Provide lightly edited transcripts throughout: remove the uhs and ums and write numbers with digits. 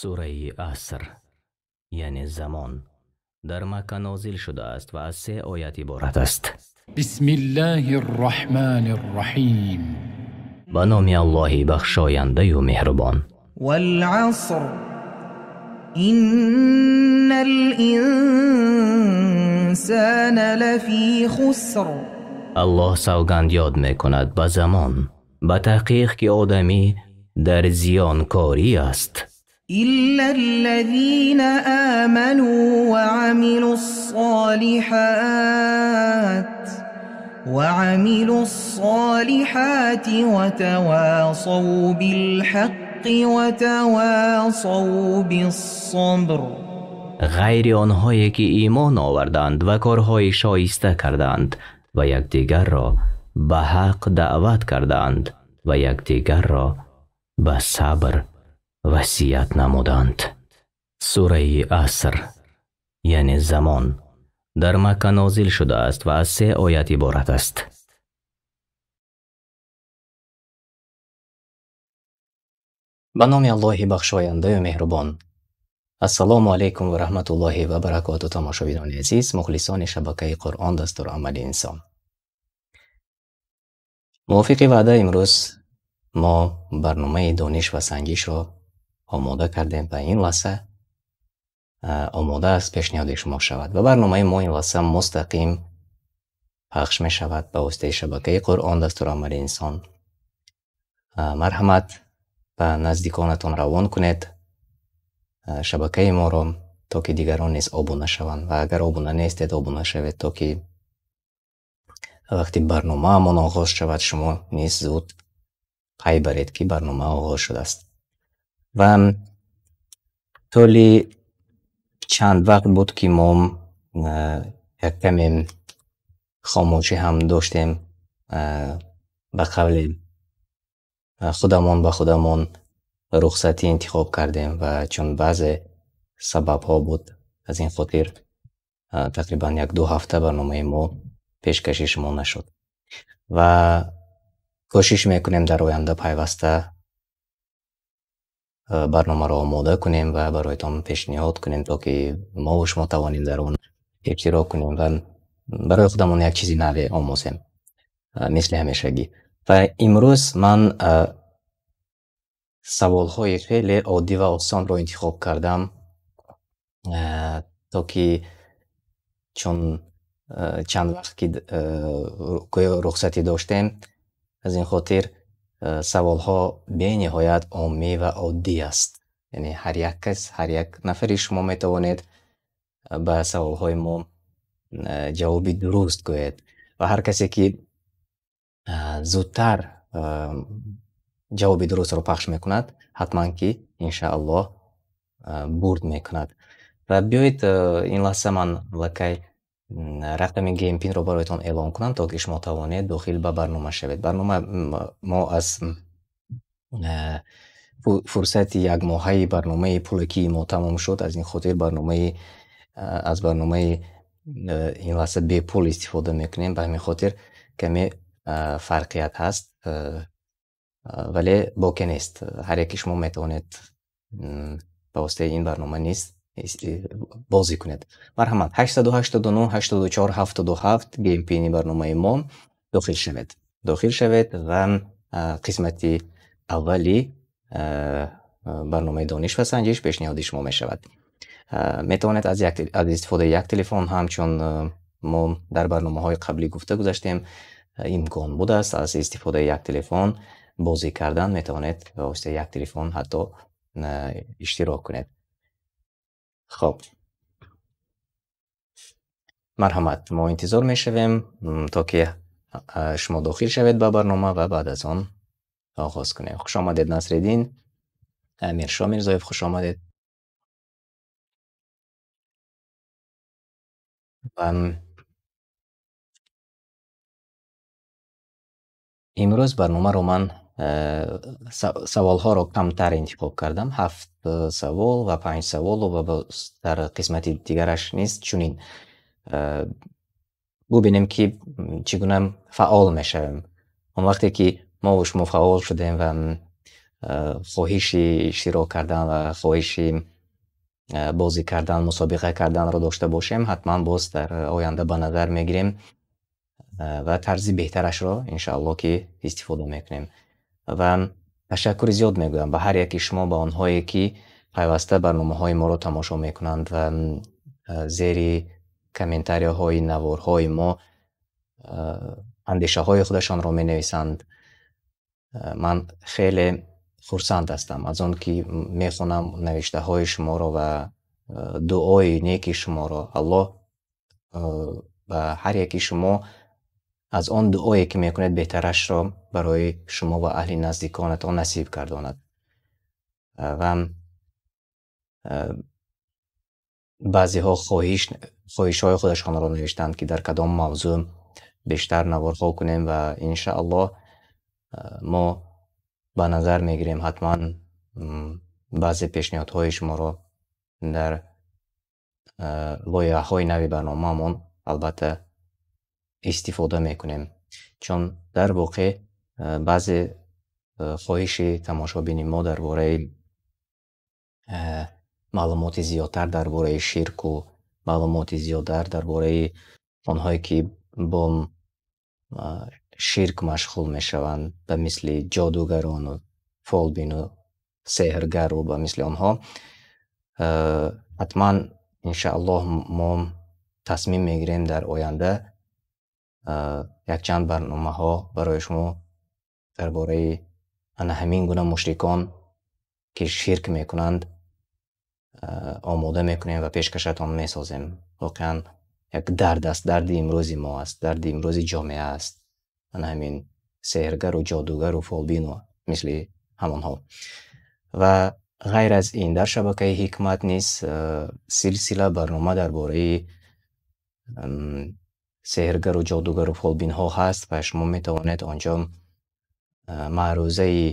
Сураи Аср, яъне замон, дар Макка нозил шудааст ва аз се оят иборат аст. Бисмиллаҳир-раҳмонир-раҳим. Ба номи Аллоҳи бахшояндаю меҳрубон. Вал-аср иннал-инсана лафи хуср. Аллоҳ савганд ёд мекунад ба замон, ба таҳқиқ ки одамӣ дар зиёнкорӣ аст. إلا الذين آمنوا وعملوا الصالحات وتواصوا بالحق وتواصوا بالصبر. غайри онҳое ки имон оварданд ва корҳои шоиста карданд ва якдигарро ба ҳақ даъват карданд ва якдигарро ба сабр васият намуданд. Сураи Аср, яъне замон, дар Макка нозил шудааст ва аз се оят иборат аст. Ба номи Аллоҳи бахшояндаю меҳрубон. Ассалому алайкум ва раҳматуллоҳи ва баракоту. Тамошобинони азиз, мухлисони шабакаи Қуръон дастурамали инсон. Мувофиқи ваъда имрӯз мо барномаи дониш ва санҷишро омода кардем ва ин лаҳза омода аст пешниҳоди шумо шавад. Ва барномаи мо ин лаҳза мустақим пахш мешавад ба воситаи шабакаи Қуръон дастурамали инсон. Марҳамат, ба наздиконатон равон кунед шабакаи моро, то ки дигарон низ обуна шаванд, ва агар обуна нестед, обуна шавед, то ки вақти барномаамон оғоз шавад, шумо низ зуд пай баред, ки барнома оғоз шудааст. Ва тӯли чанд вақт буд, ки мо як каме хомӯшӣ ҳам доштем, ба қавли худамон ба худамон рухсатӣ интихоб кардем, ва чун баъзе сабабҳо буд, аз ин хотир тақрибан як-ду ҳафта барномаи мо пешкаши шумо нашуд. Ва кӯшиш мекунем дар оянда пайваста барномаро омода кунем ва бароятон пешниҳод кунем, то ки мо ва шумо тавонем дар он иштирок кунем ва барои худамон як чизи наве омӯзем, мисли ҳамешагӣ. Ва имрӯз ман саволҳои хеле оддӣ ва осонро интихоб кардам, то ки чун чанд вақт ки гӯё рухсатӣ доштем, аз ин хотир саволҳо бениҳоят оммӣ ва оддӣ аст. Яъне ҳар як кас, ҳар як нафари шумо метавонед ба саволҳои мо ҷавоби дуруст гӯед, ва ҳар касе ки зудтар ҷавоби дурустро пахш мекунад, ҳатман ки иншааллоҳ бурд мекунад. Ва биёед ин лаҳза ман лакай рақами геймпинро бароятон эълон кунам, то ки шумо тавонед дохил ба барнома шавед. Барнома мо аз фурсати якмоҳаи барномаи пулакии мо тамом шуд, аз ин хотир аз барномаи ин лаҳза бепул истифода мекунем. Ба ҳамин хотир каме фарқият ҳаст, вале боке нест. Ҳар яке шумо метавонед ба воситаи ин барнома низ бозӣ кунед. Марҳамат, 889 84 77 геймпини барномаи мо, дохил шавед. Дохил шавед ва қисмати аввали барномаи дониш ва санҷиш пешниҳоди шумо мешавад. Метавонед аз истифодаи як телефон ҳам, чун мо дар барномаҳои қаблӣ гуфта гузаштем, имкон будааст аз истифодаи як телефон бозӣ кардан, метавонед ба воситаи як телефон ҳатто иштирок кунед. Хоб, марҳамат, мо интизор мешавем, то ки шумо дохил шавед ба барнома ва баъд аз он оғоз кунем. Хуш омадед, Насриддин Амиршо Мирзоев, хуш омадед. Ва имрӯз барномаро ман саволҳоро камтар интихоб кардам, 7 савол ва 5 савол, ва дар қисмати дигараш низ чунин. Бубинем, ки чӣ гуна фаъол мешавем. Он вақте ки мо ва шумо фаъол шудем ва Хоҳиши иштирок кардан ва хоҳиши бозӣ кардан, мусобиқа карданро дошта бошем, ҳатман боз дар оянда ба назар мегирем ва тарзи беҳтарашро иншааллоҳ ки истифода мекунем. Ва ташаккури зиёд мегӯям ба ҳар яки шумо, ба онҳое ки пайваста барномаҳои моро тамошо мекунанд ва зери комментарияҳои наворҳои мо андешаҳои худашонро менависанд. Ман хеле хурсанд ҳастам аз он ки мехонам навиштаҳои шуморо ва дуои неки шуморо. Аллоҳ ба ҳар яки шумо аз он дуое ки мекунед беҳтарашро барои шумо ва аҳли наздиконатон насиб гардонад. Ва баъзеҳо хоҳишҳои худашонро навиштанд ки дар кадом мавзӯъ бештар наворҳо кунем ва иншааллоҳ мо ба назар мегирем ҳатман баъзе пешниҳодҳои шуморо дар лоиҳаҳои нави барномаамон албатта истифода мекунем, чун дар воқеъ баъзе хоҳиши тамошобини мо дар бораи маълумоти зиёдтар дар бораи ширку, маълумоти зиёдтар дар бораи онҳое ки бо ширк машғул мешаванд, ба мисли ҷодугарону фолбину сеҳргару ба мисли онҳо, ҳатман иншааллоҳ мо тасмим мегирем дар оянда якчанд барномаҳо барои шумо дар бораи ана ҳамин гуна мушрикон ки ширк мекунанд омода мекунем ва пешкашатон месозем. Воқеан як дард аст, дарди имрӯзи мо аст, дарди имрӯзи ҷомеа аст. Ана ҳамин сеҳргару ҷодугару фолбину мисли ҳамонҳо. Ва ғайр аз ин дар шабакаи Ҳикмат низ силсила барнома дар бораи сеҳргару ҷодугару фолбинҳо ҳаст ва шумо метавонед онҷо маърузаи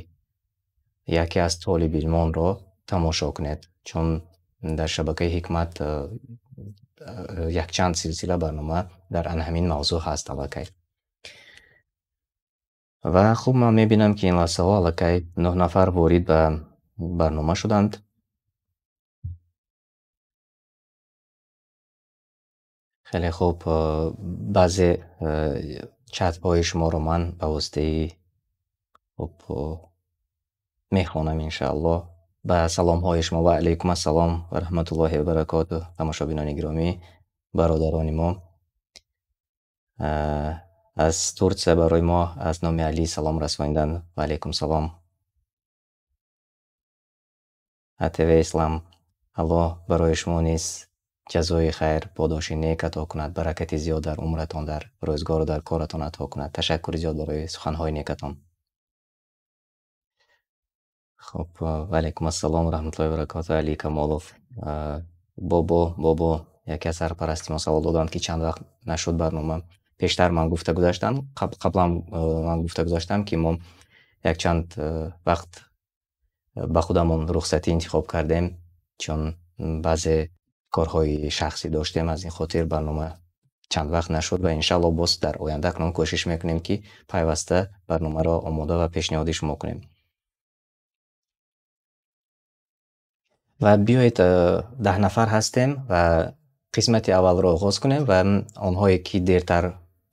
яке аз толибилмонро тамошо кунед, чун дар шабакаи Ҳикмат якчанд силсила барнома дар ана ҳамин мавзӯъ ҳаст аллакай. Ва хуб, ман мебинам ки ин лаҳзаҳо аллакай 9 нафар ворид ба барнома шуданд. Хеле хуб, баъзе чатҳои шуморо ман ба воситаи хуб мехонам иншааллоҳ. Ба саломҳои шумо ва алайкум ассалом ва раҳматуллоҳи ва баракотуҳ, тамошобинони гиромӣ, бародарони мо. Аз Турсия барои мо аз номи Али салом расонидан. Ва алайкум салом. АТВ Ислам, Аллоҳ барои шумо низ ҷазои хайр, подоши нек ато кунад, баракати зиёд дар умратон, дар рӯзгору дар коратон ато кунад. Ташаккури зиёд барои суханҳои некатон. Хуб, ва алайкум ассалом ва раҳматуллоҳи ва баракотуҳ. Али Камолов, бобо яке аз сарпарасти мо савол доданд ки чанд вақт нашуд барнома. Пештар ман гуфта гузаштам, қаблан ман гуфта гузаштам ки мо якчанд вақт ба худамон рухсатӣ интихоб кардем, чун баъзе корҳои шахсӣ доштем, аз ин хотир барнома чанд вақт нашуд ва иншааллоҳ боз дар оянда акнун кӯшиш мекунем ки пайваста барномаро омода ва пешниҳоди шумо кунем. Ва биёед 10 нафар ҳастем ва қисмати аввалро оғоз кунем ва онҳое ки дертар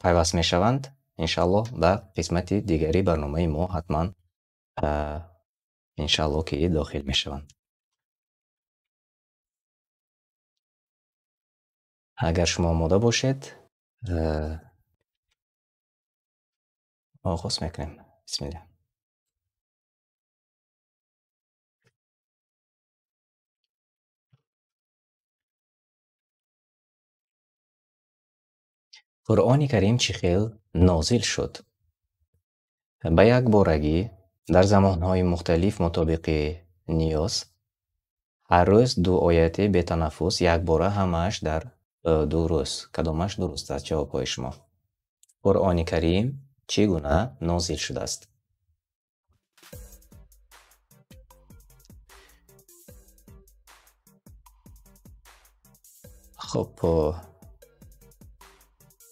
пайваст мешаванд, иншааллоҳ ба қисмати дигари барномаи мо ҳатман иншааллоҳ ки дохил мешаванд. Агар шумо омода бошед, оғоз мекунем. Бисмиллаҳ. Қуръони Карим чӣ хел нозил шуд? Ба якборагӣ дар замонҳои мухталиф мутобиқи ниёз ҳар рӯз 2 ояти бетанаффус, якбора ҳамааш дар 2 рӯз. Кадомаш дуруст аст ҷавобҳои шумо? Қуръони Карим чӣ гуна нозил шудааст? Хуб,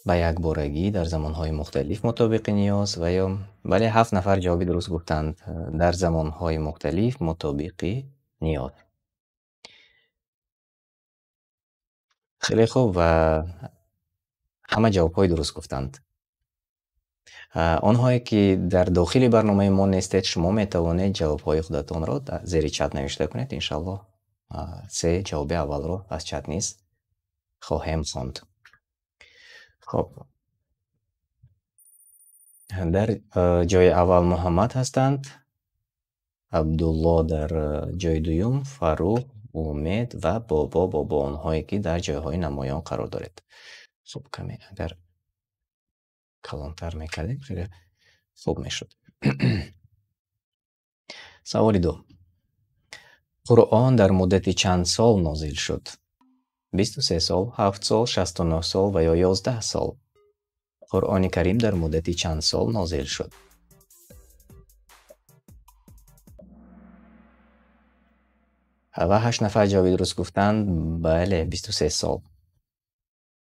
Ба якборагӣ дар замонҳои мухталиф мутобиқи ниёз ва ё бале, 7 нафар ҷавоби дуруст гуфтанд. Дар замонҳои мухталиф мутобиқи ниёз. Хеле хуб ва ҳама ҷавобҳои дуруст гуфтанд. Онҳое ки дар дохили барномаи мо нестед, шумо метавонед ҷавобҳои худатонро дар зери чат навишта кунед. Иншааллоҳ 3 ҷавоби аввалро аз чат низ хоҳем хонд. Хоб, дар ҷои аввал Муҳаммад ҳастанд, Абдулло дар ҷои дуюм, Фарух, Умед ва Бобо. Бобо онҳое ки дар ҷойҳои намоён қарор доред. Хуб, каме агар калонтар мекардем, хеле хуб мешуд. Саволи 2. Қуръон дар муддати чанд сол нозил шуд? 23 сол, 7 сол, 69 сол ва ё 11 сол? Қуръони Карим дар муддати чанд сол нозил шуд? Ва 8 нафар ҷавоби дуруст гуфтанд. Бале, 23 сол.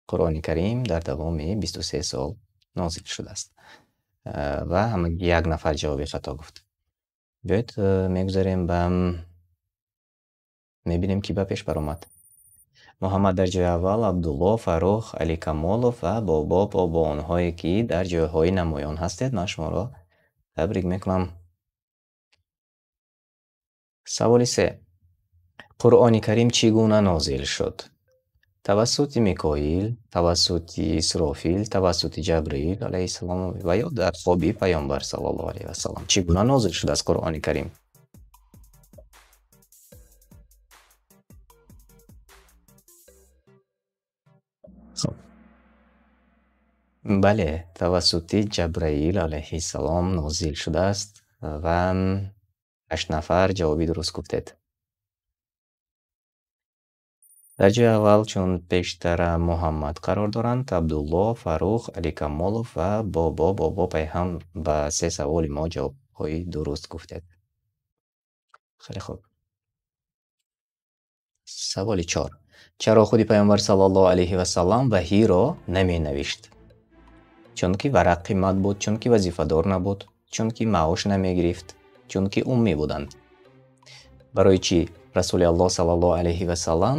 Қуръони Карим дар давоми 23 сол нозил шудааст. Ва ҳамагӣ 1 нафар ҷавоби хато гуфт. Биёед мегузарем ба мебинем ки ба пеш баромад. Муҳаммад дар ҷои аввал, Абдулло, Фарух, Али Камолов ва Бобо. Бобо онҳое ки дар ҷойҳои намоён ҳастед, ман шуморо табрик мекунам. Саволи 3. Қуръони Карим чӣ гуна нозил шуд? Тавассути Микоил, тавассути Исрофил, тавассути Ҷабраил алайҳиссалом ва ё дар хоби Паёмбар саллаллоҳу алайҳи васаллам. Чӣ гуна нозил шудааст Қуръони Карим? Бале, тавассути Ҷабраил алайҳиссалом нозил шудааст ва 8 нафар ҷавоби дуруст гуфтед. Дар ҷои аввал чун пештара Муҳаммад қарор доранд, Абдулло, Фарух, Али Камолов ва Бобо. Бобо пайҳам ба 3 саволи мо ҷавобҳои дуруст гуфтед. Хеле хуб. Саволи 4. Чаро худи Паёмбар саллаллоҳу алайҳи васаллам ваҳиро наменавишт? Чунки варақ қимат буд, чунки вазифадор набуд, чунки маош намегирифт, чунки уммӣ буданд. Барои чӣ Расули Аллоҳ саллаллоҳу алайҳи васаллам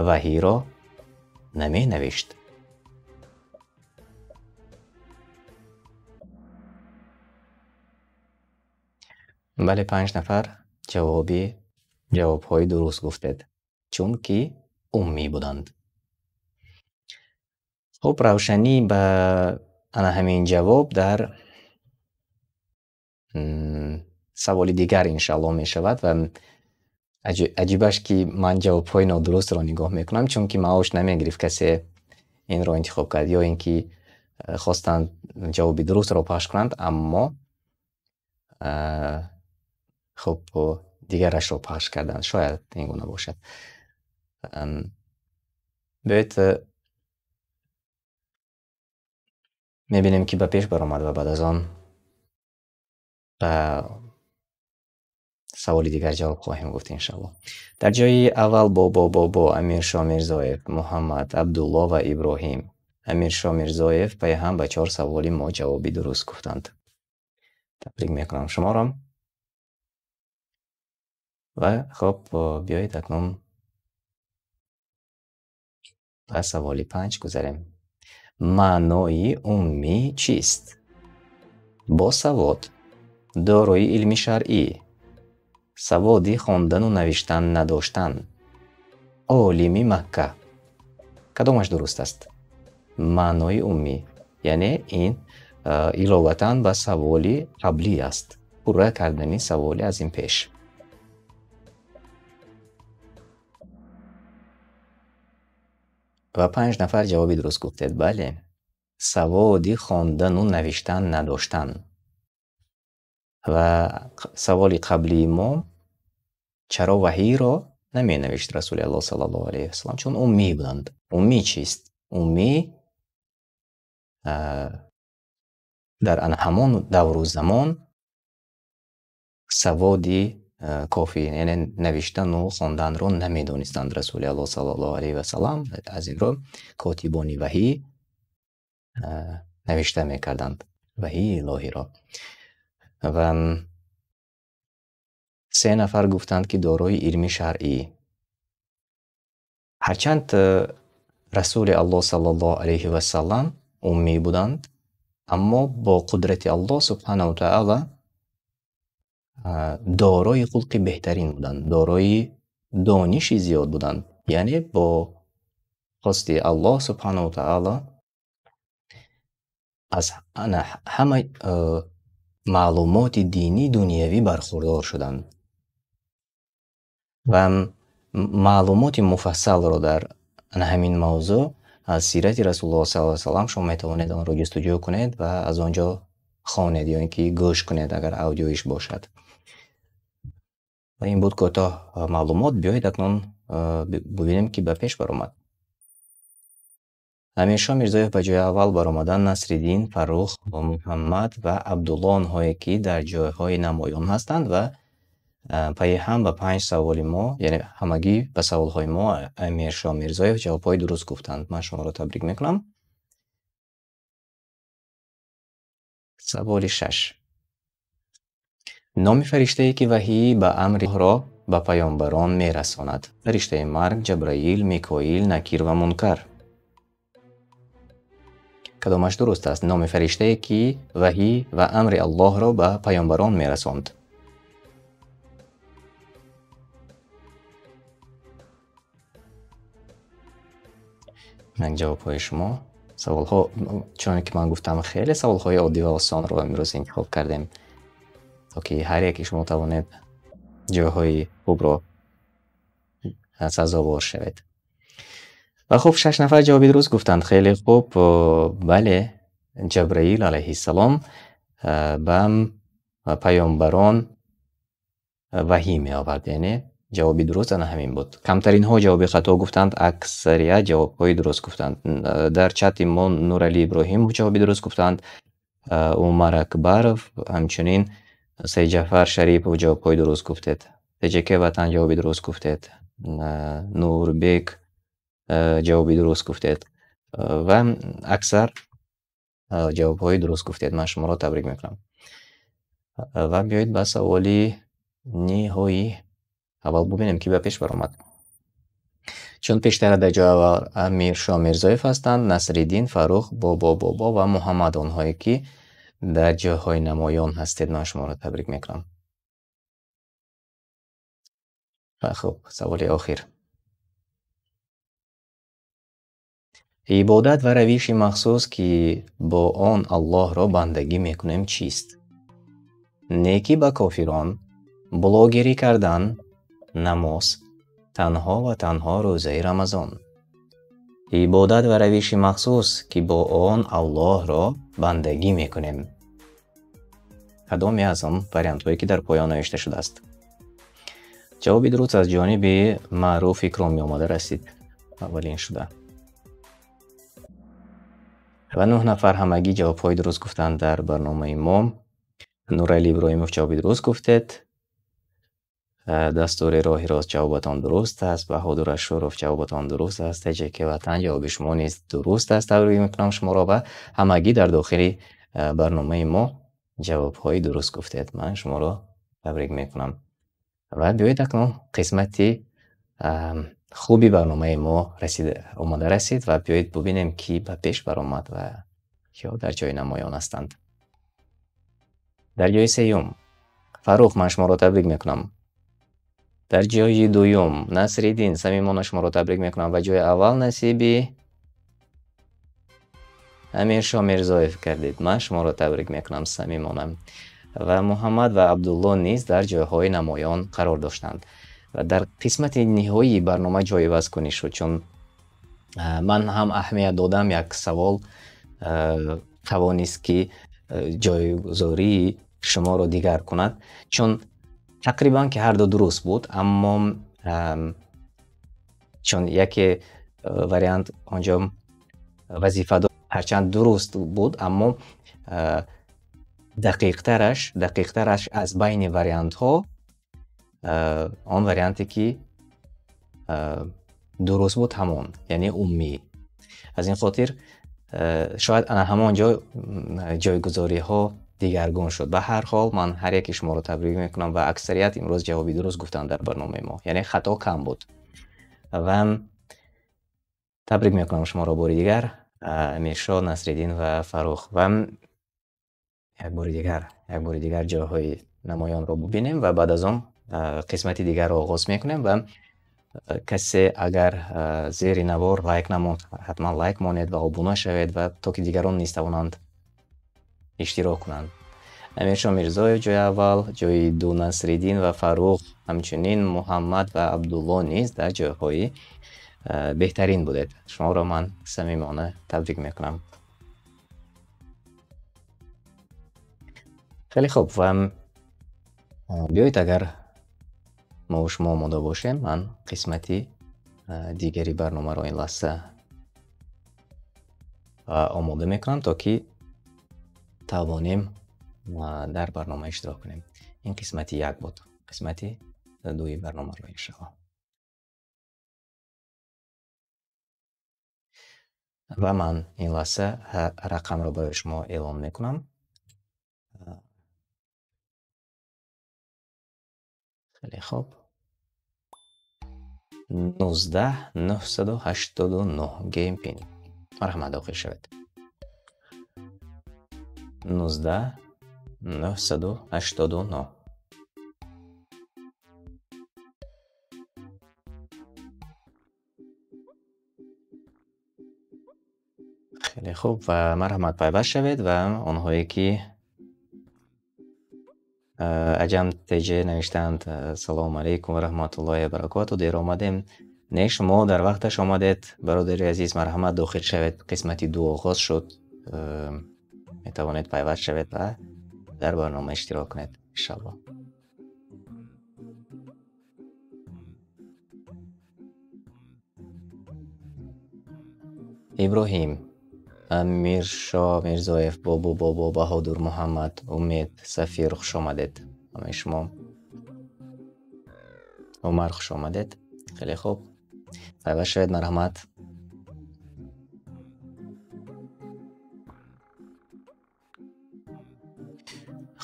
ваҳиро наменавишт? Бале, 5 нафар ҷавобҳои дуруст гуфтед. Чунки уммӣ буданд. Хуб, равшанӣ ба ана ҳамин ҷавоб дар саволи дигар иншааллоҳ мешавад ва аҷибаш ки ман ҷавобҳои нодурустро нигоҳ мекунам, чунки маош намегирифт касе инро интихоб кард ё ин ки хостанд ҷавоби дурустро пахш кунанд, аммо хуб дигарашро пахш карданд. Шояд ин гуна бошад. Биёед мебинем ки ба пеш баромад ва баъд аз он ба саволи дигар ҷавоб хоҳем гуфт иншааллоҳ. Дар ҷои аввал Бобо, Бобо, Амиршо Мирзоев, Муҳаммад, Абдулло ва Иброҳим. Амиршо Мирзоев пайҳам ба 4 саволи мо ҷавоби дуруст гуфтанд. Табрик мекунам шуморо. Ва хуб, биёед акнун ба саволи 5 гузарем. Маънои уммӣ чист? Босавод, дорои илми шаръӣ, саводи хондану навиштан надоштан, олими Макка. Кадомаш дуруст аст? Маънои уммӣ, яъне ин иловатан ба саволи қаблӣ аст, пурра кардани саволи аз ин пеш. Ва 5 нафар ҷавоби дуруст гуфтед. Бале, саводи хондану навиштан надоштан. Ва саволи қаблии мо чаро ваҳиро наменавишт Расули Аллоҳ саллаллоҳу алайҳи васаллам? Чун уммӣ буданд. Уммӣ чист? Уммӣ дар ҳамон давру замон саводи кофӣ, яъне навиштану хонданро намедонистанд Расули Аллоҳ саллаллоҳу алайҳи васаллам. Аз ин рӯ котибони ваҳӣ Навишта мекарданд ваҳии илоҳиро. Ва 3 нафар гуфтанд, ки дорои илми шаръӣ. Ҳарчанд Расули Аллоҳ саллаллоҳу алайҳи вассалам уммӣ буданд, аммо бо қудрати Аллоҳ субҳанаҳу ва таъоло дорои хулқи беҳтарин буданд, дорои дониши зиёд буданд. Яъне бо хости Аллоҳ субҳанаҳу ва таъоло аз ҳама маълумоти динӣ дунявӣ бархурдор шуданд ва маълумоти муфассалро дар ҳамин мавзӯъ аз сирати Расулуллоҳ саллаллоҳу алайҳи васаллам шумо метавонед онро ҷустуҷӯ кунед ва аз он ҷо хонед ё ин ки гӯш кунед агар аудиоиш бошад. Ва ин буд кӯтоҳ маълумот. Биёед акнун бубинем, ки ба пеш баромад. Амиршоҳ Мирзоев ба ҷои аввал баромадан, Насриддин, Фаррух, Муҳаммад ва Абдулло онҳое ки дар ҷойҳои намоён ҳастанд ва пайи ҳам ба 5 саволи мо, яъне ҳамагӣ ба саволҳои мо Амиршоҳ Мирзоев ҷавобҳои дуруст гуфтанд. Ман шуморо табрик мекунам. Саволи 6. Номи фариштае ки ваҳӣ ба амри Аллоҳро ба паёмбарон мерасонад. Фариштаи марг, Ҷабраил, Микоил, Накир ва Мункар. Кадомаш дуруст аст? Номи фариштае ки ваҳӣ ва амри Аллоҳро ба паёмбарон мерасонд. Инак ҷавобҳои шумо. Саволҳо, чуноне ки ман гуфтам, хеле саволҳои оддӣ ва осонро имрӯз интихоб кардем, то ки ҳар яке шумо тавонед ҷойҳои хубро сазовор шавед. Ва хуб, 6 нафар ҷавоби дуруст гуфтанд. Хеле хуб. Бале, Ҷабраил алайҳиссалом ба паёмбарон ваҳӣ меовард, яъне ҷавоби дуруст ана ҳамин буд. Камтаринҳо ҷавоби хато гуфтанд, аксарият ҷавобҳои дуруст гуфтанд. Дар чати мо Нурали Иброҳимов ҷавоби дуруст гуфтанд, Умар Акбаров, ҳамчунин Сайҷафар Шарипов ҷавобҳои дуруст гуфтед, ТЖК Ватан ҷавоби дуруст гуфтед, Нурбек ҷавоби дуруст гуфтед ва аксар ҷавобҳои дуруст гуфтед. Ман шуморо табрик мекунам. Ва биёед ба саволи ниҳоӣ аввал бубинем, ки ба пеш баромад. Чун пештара дар ҷои аввал Амиршоҳ Мирзоев ҳастанд, Насриддин, Фаррух, Бобо Бобо ва Муҳаммад, онҳое ки дар ҷойҳои намоён ҳастед, ман шуморо табрик мекунам. Ва хуб, саволи охир. Ибодат ва равиши махсус, ки бо он Аллоҳро бандагӣ мекунем, чист? Некӣ ба кофирон, блогерӣ кардан, намоз, танҳо ва танҳо рӯзаи Рамазон. Ибодат ва равиши махсус, ки бо он Аллоҳро бандагӣ мекунем. Кадоме аз он вариантҳое ки дар поён навишта шудааст? Ҷавоби дуруст аз ҷониби Маъруф Икромӣ омада расид, аввалин шуда. Ва 9 нафар ҳамагӣ ҷавобҳои дуруст гуфтанд дар барномаи мо. Нурали Иброҳимов ҷавоби дуруст гуфтед. Дастури роҳи рост ҷавобатон дуруст аст. Баҳодур Ашуров ҷавобатон дуруст аст. ТЖК Ватан ҷавоби шумо низ дуруст аст. Табрик мекунам шуморо ва ҳамагӣ дар дохили барномаи мо ҷавобҳои дуруст гуфтед. Ман шуморо табрик мекунам. Ва биёед акнун қисмати хуби барномаи мо омада расид ва биёед бубинем, ки ба пеш баромад ва киҳо дар ҷои намоён ҳастанд. Дар ҷои сеюм Фаррух, ман шуморо табрик мекунам. Дар ҷои дуюм Насриддин, самимона шуморо табрик мекунам ва ҷои аввал насиби Амиршоҳ Мирзоев кардед. Ман шуморо табрик мекунам самимона. Ва Муҳаммад ва Абдулло низ дар ҷойҳои намоён қарор доштанд. Ва дар қисмати ниҳоии барнома ҷойивазкунӣ шуд, чун ман ҳам аҳамият додам, як савол тавонист ки ҷойгузории шуморо дигар кунад, чун тақрибан ки ҳар ду дуруст буд, аммо чун яке вариант онҷо вазифа ҳарчанд дуруст буд, аммо дақиқтараш аз байни вариантҳо он варианте ки дуруст буд ҳамон, яъне уммӣ. Аз ин хотир Шояд ана ҳамон ҷо ҷойгузориҳо дигаргун шуд. Ба ҳар ҳол ман ҳар яки шуморо табрик мекунам ва аксарият имрӯз ҷавоби дуруст гуфтанд дар барномаи мо, яъне хато кам буд. Ва табрик мекунам шуморо бори дигар, Амиршо, Насриддин ва Фарух. Ва як бори дигар ҷойҳои намоёнро бубинем ва баъд аз он қисмати дигарро оғоз мекунем. Ва касе агар зери навор лайк намонд, ҳатман лайк монед ва обуна шавед ва то ки дигарон низ тавонанд иштирок кунанд. Амиршо Мирзоев ҷои аввал, ҷои ду Насриддин ва Фарух, ҳамчунин Муҳаммад ва Абдулло низ дар ҷойҳои беҳтарин будед. Шуморо ман самимона табрик мекунам. Хеле хуб, ва биёед агар мо шумо омода бошем, ман қисмати дигари барномаро ин лаҳза омода мекунам, то ки тавонем дар барнома иштирок кунем. Ин қисмати як буд, қисмати дуи барномаро иншоаллоҳ. Ва ман ин лаҳза рақамро барои шумо эълон мекунам. Хеле хуб, 19 989 game pin. Марҳамат, дохил шавед. 19 989. Хеле хуб, ва марҳамат пайваст шавед. Ва онҳое ки Аҷам ТЖ навиштаанд, салому алайкум ва раҳматуллоҳи ва баракоту, дер омадем. Не, шумо дар вақташ омадед, бародари азиз, марҳамат дохил шавед. Қисмати ду оғоз шуд, метавонед пайваст шавед ва дар барнома иштирок кунед иншаллоҳ. Иброҳим, Амиршо Мирзоев, Бобу Бобо, Баҳодур Муҳаммад, Умед, Сафир, хуш омадед ҳамаи шумо. Умар, хуш омадед. Хеле хуб, пайваст шавед, марҳамат.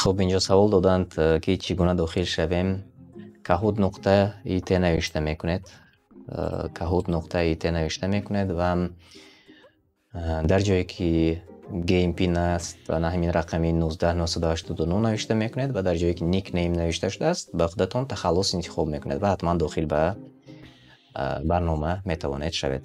Хуб, инҷо савол доданд, ки чӣ гуна дохил шавем. Kahoot.it навишта мекунед, Kahoot.it навишта мекунед ва дар ҷое ки game pin аст ва на ҳамин рақами 19 989 навишта мекунед ва дар ҷое ки nickname навишта шудааст ба худатон тахаллус интихоб мекунед ва ҳатман дохил ба барнома метавонед шавед.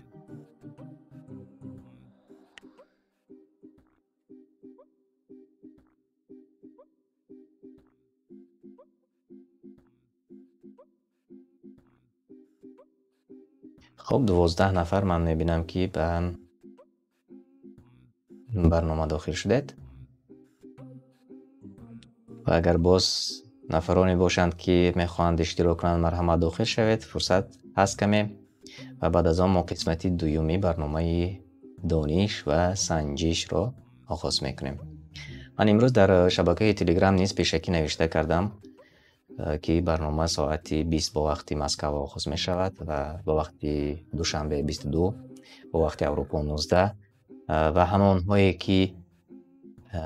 Хуб, 12 нафар ман мебинам ки ба барнома дохил шудед. Ва агар боз нафароне бошанд ки мехоҳанд иштирок кунанд, марҳамат дохил шавед, фурсат ҳаст каме. Ва баъд аз он мо қисмати дуюми барномаи дониш ва санҷишро оғоз мекунем. Ман имрӯз дар шабакаи Телеграм низ пешакӣ навишта кардам, ки барнома соати 20 бо вақти Москва оғоз мешавад ва бо вақти Душанбе 22, бо вақти Аврупо 19. Ва ҳамонҳое ки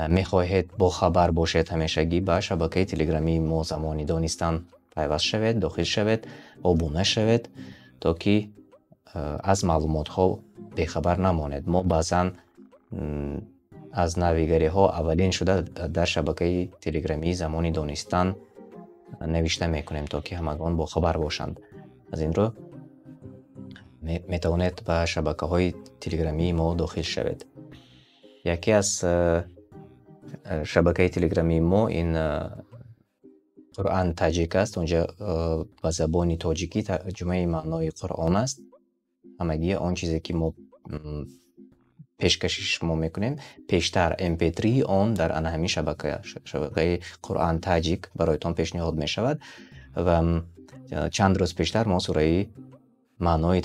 мехоҳед бохабар бошед ҳамешагӣ ба шабакаи телеграмии мо Замони Донистан пайваст шавед, дохил шавед, обуна шавед, то ки аз маълумотҳо бехабар намонед. Мо баъзан аз навигариҳо аввалин шуда дар шабакаи телеграмии Замони Донистан навишта мекунем, то ки ҳамагон бохабар бошанд. Аз ин рӯ метавонед ба шабакаҳои телеграмии мо дохил шавед. Яке аз шабакаи телеграмии мо ин Қуръон Таҷик аст. Онҷа ба забони тоҷикӣ тарҷумаи маънои Қуръон аст. Ҳамагӣ он чизе ки мо пешкаши шумо мекунем, пештар MP3 он дар ана ҳамин шабакаи Қуръон Таҷик бароятон пешниҳод мешавад. Ва чанд рӯз пештар мо сураи маънои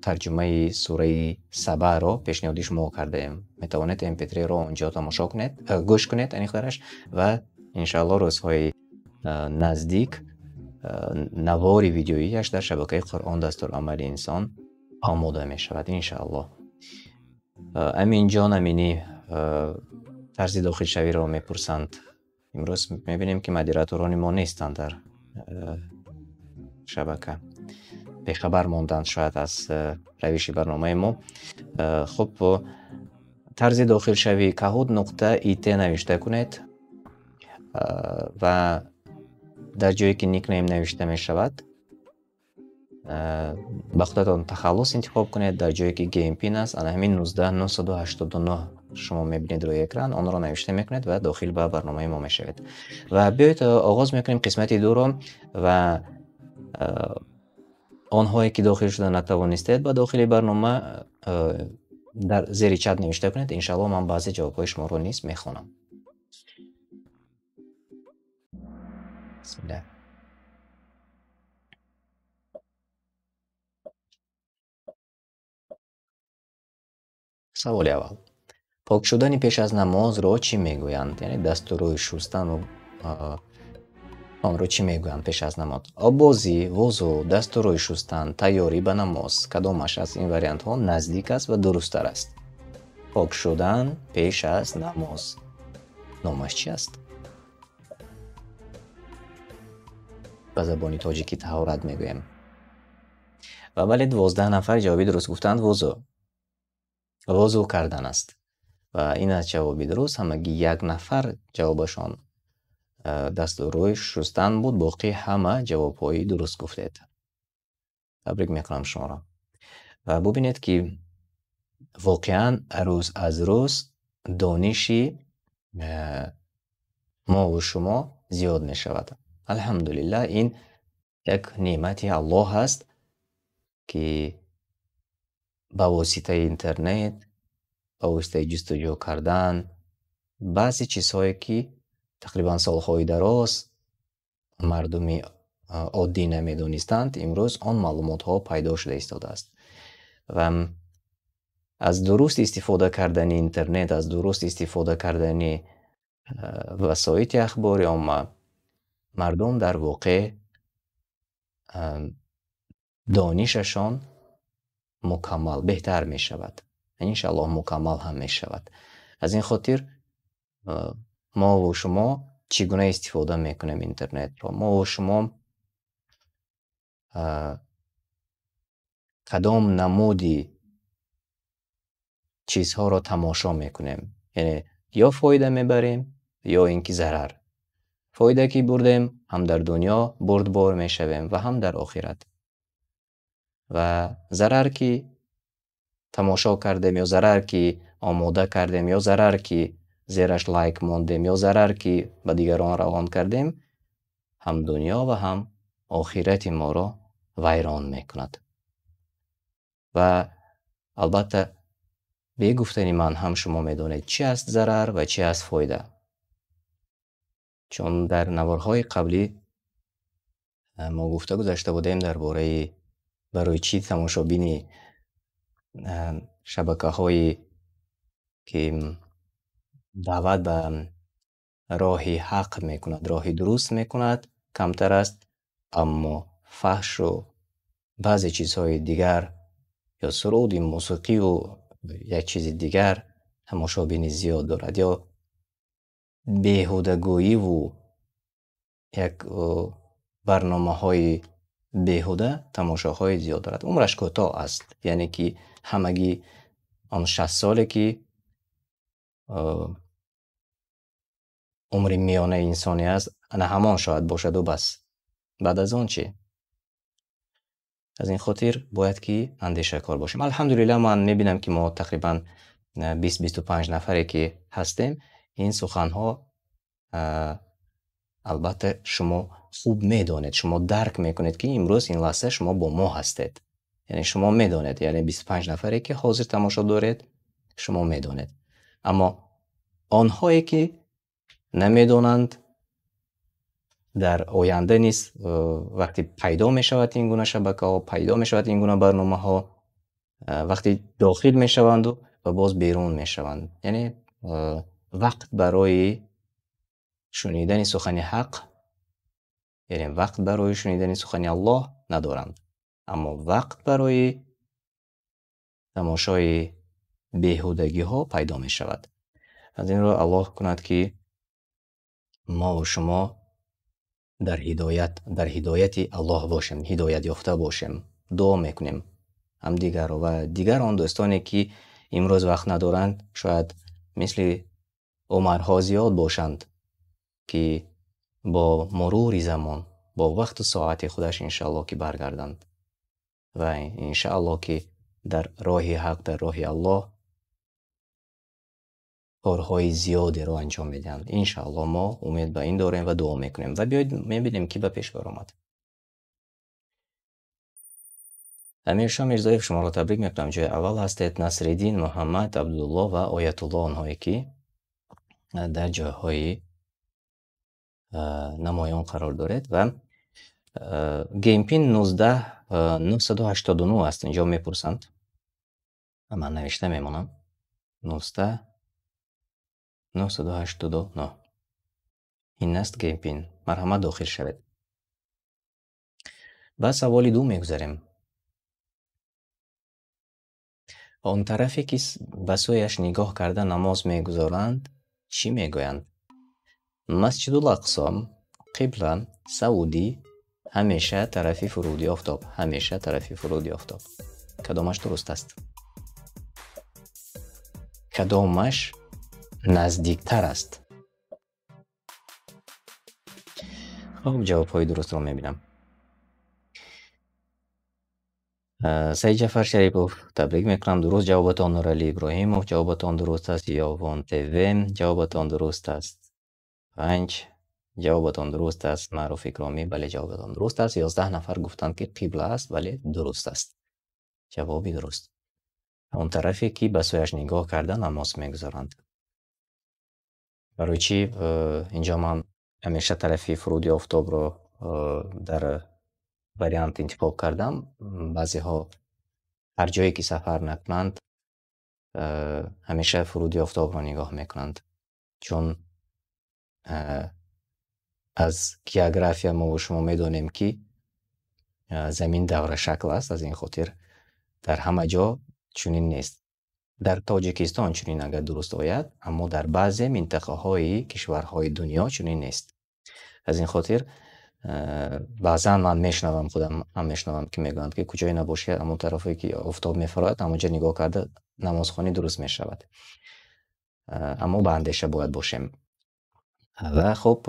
тарҷумаи сураи Сабаро пешниҳоди шумо кардаем. Метавонед MP3-ро онҷо тамошо кунед, гӯш кунед аниқтараш, ва иншааллоҳ рӯзҳои наздик навори видеоияш дар шабакаи Қуръон дастурамали инсон омода мешавад иншааллоҳ. Аминҷон Аминӣ тарзи дохилшавиро мепурсанд. Имрӯз мебинем, ки модераторони мо нестанд дар шабака. Бехабар монданд шояд аз равиши барномаи мо. Хуб, тарзи дохилшавӣ kahoot.it навишта кунед ва дар ҷое ки никнейм навишта мешавад, ба худатон тахаллус интихоб кунед. Дар ҷое ки game pin аст, ана ҳамин 19989 шумо мебинед рӯи экран, онро навишта мекунед ва дохил ба барномаи мо мешавед. Ва биёед оғоз мекунем қисмати дуро ва онҳое ки дохил шуда натавонистед ба дохили барнома, дар зери чат навишта кунед. Иншааллоҳ ман баъзе ҷавобҳои шуморо низ мехонам. Бисмиллаҳ. Саволи аввал. Пок шудани пеш аз намозро чӣ мегӯянд? Яъне дасту рӯй шустану онро чӣ мегӯянд пеш аз намоз? Оббозӣ, вузӯ, дасту рӯй шустан, тайёрӣ ба намоз. Кадомаш аз ин вариантҳо наздик аст ва дурусттар аст? Пок шудан пеш аз намоз номаш чи аст? Ба забони тоҷикӣ таҳорат мегӯем. Ва бале, 12 нафар ҷавоби дуруст гуфтанд. Вузӯ. Вузӯ кардан аст. Ва ин аз ҷавоби дуруст. Ҳамагӣ як нафар ҷавобашон дасту рӯй шустан буд, боқӣ ҳама ҷавобҳои дуруст гуфтед. Табрик мекунам шуморо. Ва бубинед, ки воқеан рӯз аз рӯз дониши мову шумо зиёд мешавад. Алҳамдулиллаҳ, ин як неъмати Аллоҳ аст, ки ба воситаи интернет, ба воситаи ҷустуҷӯ кардан баъзе чизҳое ки тақрибан солҳои дароз мардуми оддӣ намедонистанд, имрӯз он маълумотҳо пайдо шуда истодааст. Ва аз дуруст истифода кардани интернет, аз дуруст истифода кардани васоити ахбори омма мардум дар воқеъ донишашон мукаммал беҳтар мешавад. Иншааллоҳ мукаммал ҳам мешавад. Аз ин хотир мо ва шумо чӣ гуна истифода мекунем интернетро? Мо ва шумо кадом намуди чизҳоро тамошо мекунем? Яъне ё фоида мебарем, ё ин ки зарар. Фоида ки бурдем, ҳам дар дунё бурдбор мешавем ва ҳам дар охират. Ва зарар ки тамошо кардем, ё зарар ки омода кардем, ё зарар ки зераш лайк мондем, ё зарар ки ба дигарон равон кардем, ҳам дунё ва ҳам охирати моро вайрон мекунад. Ва албатта бе гуфтани ман ҳам шумо медонед чи аст зарар ва чи аст фоида. Чун дар наворҳои қаблӣ мо гуфта гузашта будем дар бораи барои чӣ тамошобини шабакаҳое ки даъват ба роҳи ҳақ мекунад, роҳи дуруст мекунад, камтар аст, аммо фаҳшу баъзе чизҳои дигар ё суруди мусиқиву як чизи дигар тамошобини зиёд дорад, ё беҳудагӯиву як барномаҳои беҳуда тамошоҳои зиёд дорад. Умраш кӯтоҳ аст, яъне ки ҳамагӣ он 60 соле ки умри миёнаи инсонӣ аст, ана ҳамон шояд бошаду бас. Баъд аз он чӣ? Аз ин хотир бояд ки андешакор бошем. Алҳамдулиллаҳ, ман мебинам ки мо тақрибан 20-25 нафаре ки ҳастем, ин суханҳо албатта шумо хуб медонед, шумо дарк мекунед ки имрӯз ин лаҳза шумо бо мо ҳастед. Яъне шумо медонед, яъне 25 нафаре ки ҳозир тамошо доред, шумо медонед. Аммо онҳое ки намедонанд, дар оянда низ вақте пайдо мешавад ин гуна шабакаҳо, пайдо мешавад ин гуна барномаҳо, вақте дохил мешаванду ва боз берун мешаванд. Яъне вақт барои шунидани сухани ҳақ, яъне вақт барои шунидани сухани Аллоҳ надоранд, аммо вақт барои тамошои беҳудагиҳо пайдо мешавад. Аз ин рӯ Аллоҳ кунад, ки мо ва шумо дар ҳидоят, дар ҳидояти Аллоҳ бошем, ҳидоят ёфта бошем. Дуо мекунем ҳамдигарро ва дигар он дӯстоне, ки имрӯз вақт надоранд, шояд мисли Умарҳо зиёд бошанд, ки бо мурури замон, бо вақту соати худаш иншааллоҳ ки баргарданд ва иншааллоҳ ки дар роҳи ҳақ, дар роҳи Аллоҳ корҳои зиёдеро анҷом медиҳанд. Иншааллоҳ мо умед ба ин дорем ва дуо мекунем. Ва биёед мебинем, ки ба пеш баромад. Амиршо Мирзоев, шуморо табрик мекунам, ҷои аввал ҳастед. Насриддин, Муҳаммад, Абдулло ва Оятулло, онҳое ки дар ҷойҳои намоён қарор доред. Ва геймпин 19 989 аст, инҷо мепурсанд. Ман навишта мемонам. 19 989. Ин аст геймпин. Марҳамат, дохил шавед. Ба саволи ду мегузарем. Он тарафе, ки ба сӯяш нигоҳ карда намоз мегузоранд, чӣ мегӯянд? Масҷидул Ақсо, Қибла, Саудӣ, ҳамеша тарафи фуруди офтоб, ҳамеша тарафи фуруди офтоб. Кадомаш дуруст аст? Кадомаш наздиктар аст? Хуб, ҷавобҳои дурустро мебинам. Саид Ҷафар Шарипов, табрик мекунам, дуруст ҷавобатон. Нурали Иброҳимов, ҷавобатон дуруст аст. Ёвон ТВ, ҷавобатон дуруст аст. 5, ҷавобатон дуруст аст. Маъруф Икромӣ, бале, ҷавобатон дуруст аст. 11 нафар гуфтанд, ки қибла аст, бале, дуруст аст. Ҷавоби дуруст. Он тарафе, ки ба сӯяш нигоҳ карда намоз мегузоранд. Барои чӣ инҷо ман ҳамеша тарафи фуруди офтобро дар вариант интихоб кардам? Баъзеҳо ҳар ҷое ки сафар накунанд, ҳамеша фуруди офтобро нигоҳ мекунанд, чун аз география мо шумо медонем, ки замин даврашакл аст. Аз ин хотир дар ҳама ҷо чунин нест. Дар Тоҷикистон чунин агар дуруст ояд, аммо дар баъзе минтақаҳои кишварҳои дунё чунин нест. Аз ин хотир баъзан ман мешунавам, худам ҳам мешунавам, ки мегӯянд, ки куҷое набошад, ҳамон тарафе ки офтоб мефарояд, ҳамонҷо нигоҳ карда намозхонӣ дуруст мешавад. Аммо ба андеша бояд бошем. Ва хуб,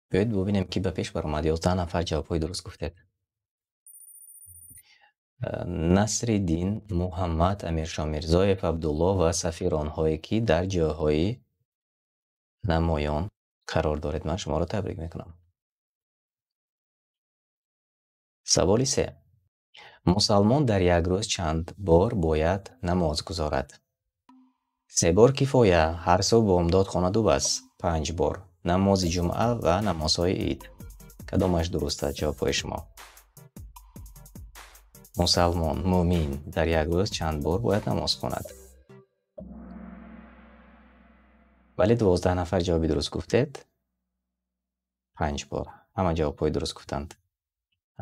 биёед бубинем, ки ба пеш баромад. 11 нафар ҷавобҳои дуруст гуфтед. Насриддин, Муҳаммад, Амиршо Мирзоев, Абдулло ва Сафир, онҳое ки дар ҷойҳои намоён қарор доред, ман шуморо табрик мекунам. Саволи се: мусалмон дар як рӯз чанд бор бояд намоз гузорад? Се бор кифоя, ҳар субҳ, бомдод хонаду бас, панҷ бор, намози ҷумъа ва намозҳои ид. Кадомаш дуруст аст ҷавобҳои шумо? Мусалмон, мӯмин дар як рӯз чанд бор бояд намоз хонад? Бале, 12 нафар ҷавоби дуруст гуфтед. Панҷ бор. Ҳама ҷавобҳои дуруст гуфтанд.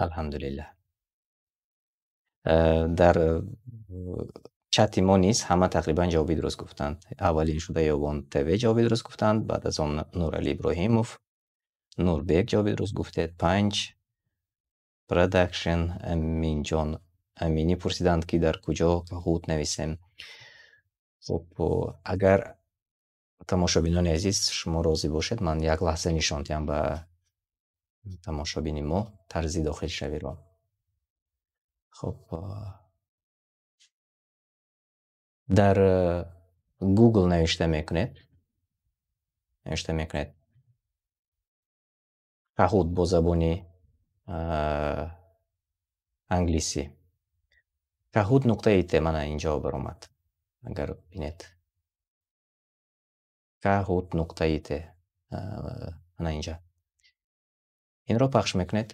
Алҳамдулиллаҳ. Дар чати мо низ ҳама тақрибан ҷавоби дуруст гуфтанд. Аввалин шуда Ёвон ТВ ҷавоби дуруст гуфтанд, баъд аз он Нурали Иброҳимов, Нурбек ҷавоби дуруст гуфтед, панҷ, Продакшн, Аминҷон Аминӣ пурсиданд, ки дар куҷо Kahoot нависем. Хуб, агар тамошобинони азиз, шумо розӣ бошед, ман як лаҳза нишон диҳам ба тамошобини мо тарзи дохилшавиро. Хуб, дар Google навишта мекунед Kahoot бо забони англисӣ, kahoot.it. Мана инҷо баромад, агар бинед, kahoot.it, ана инҷа. Инро пахш мекунед,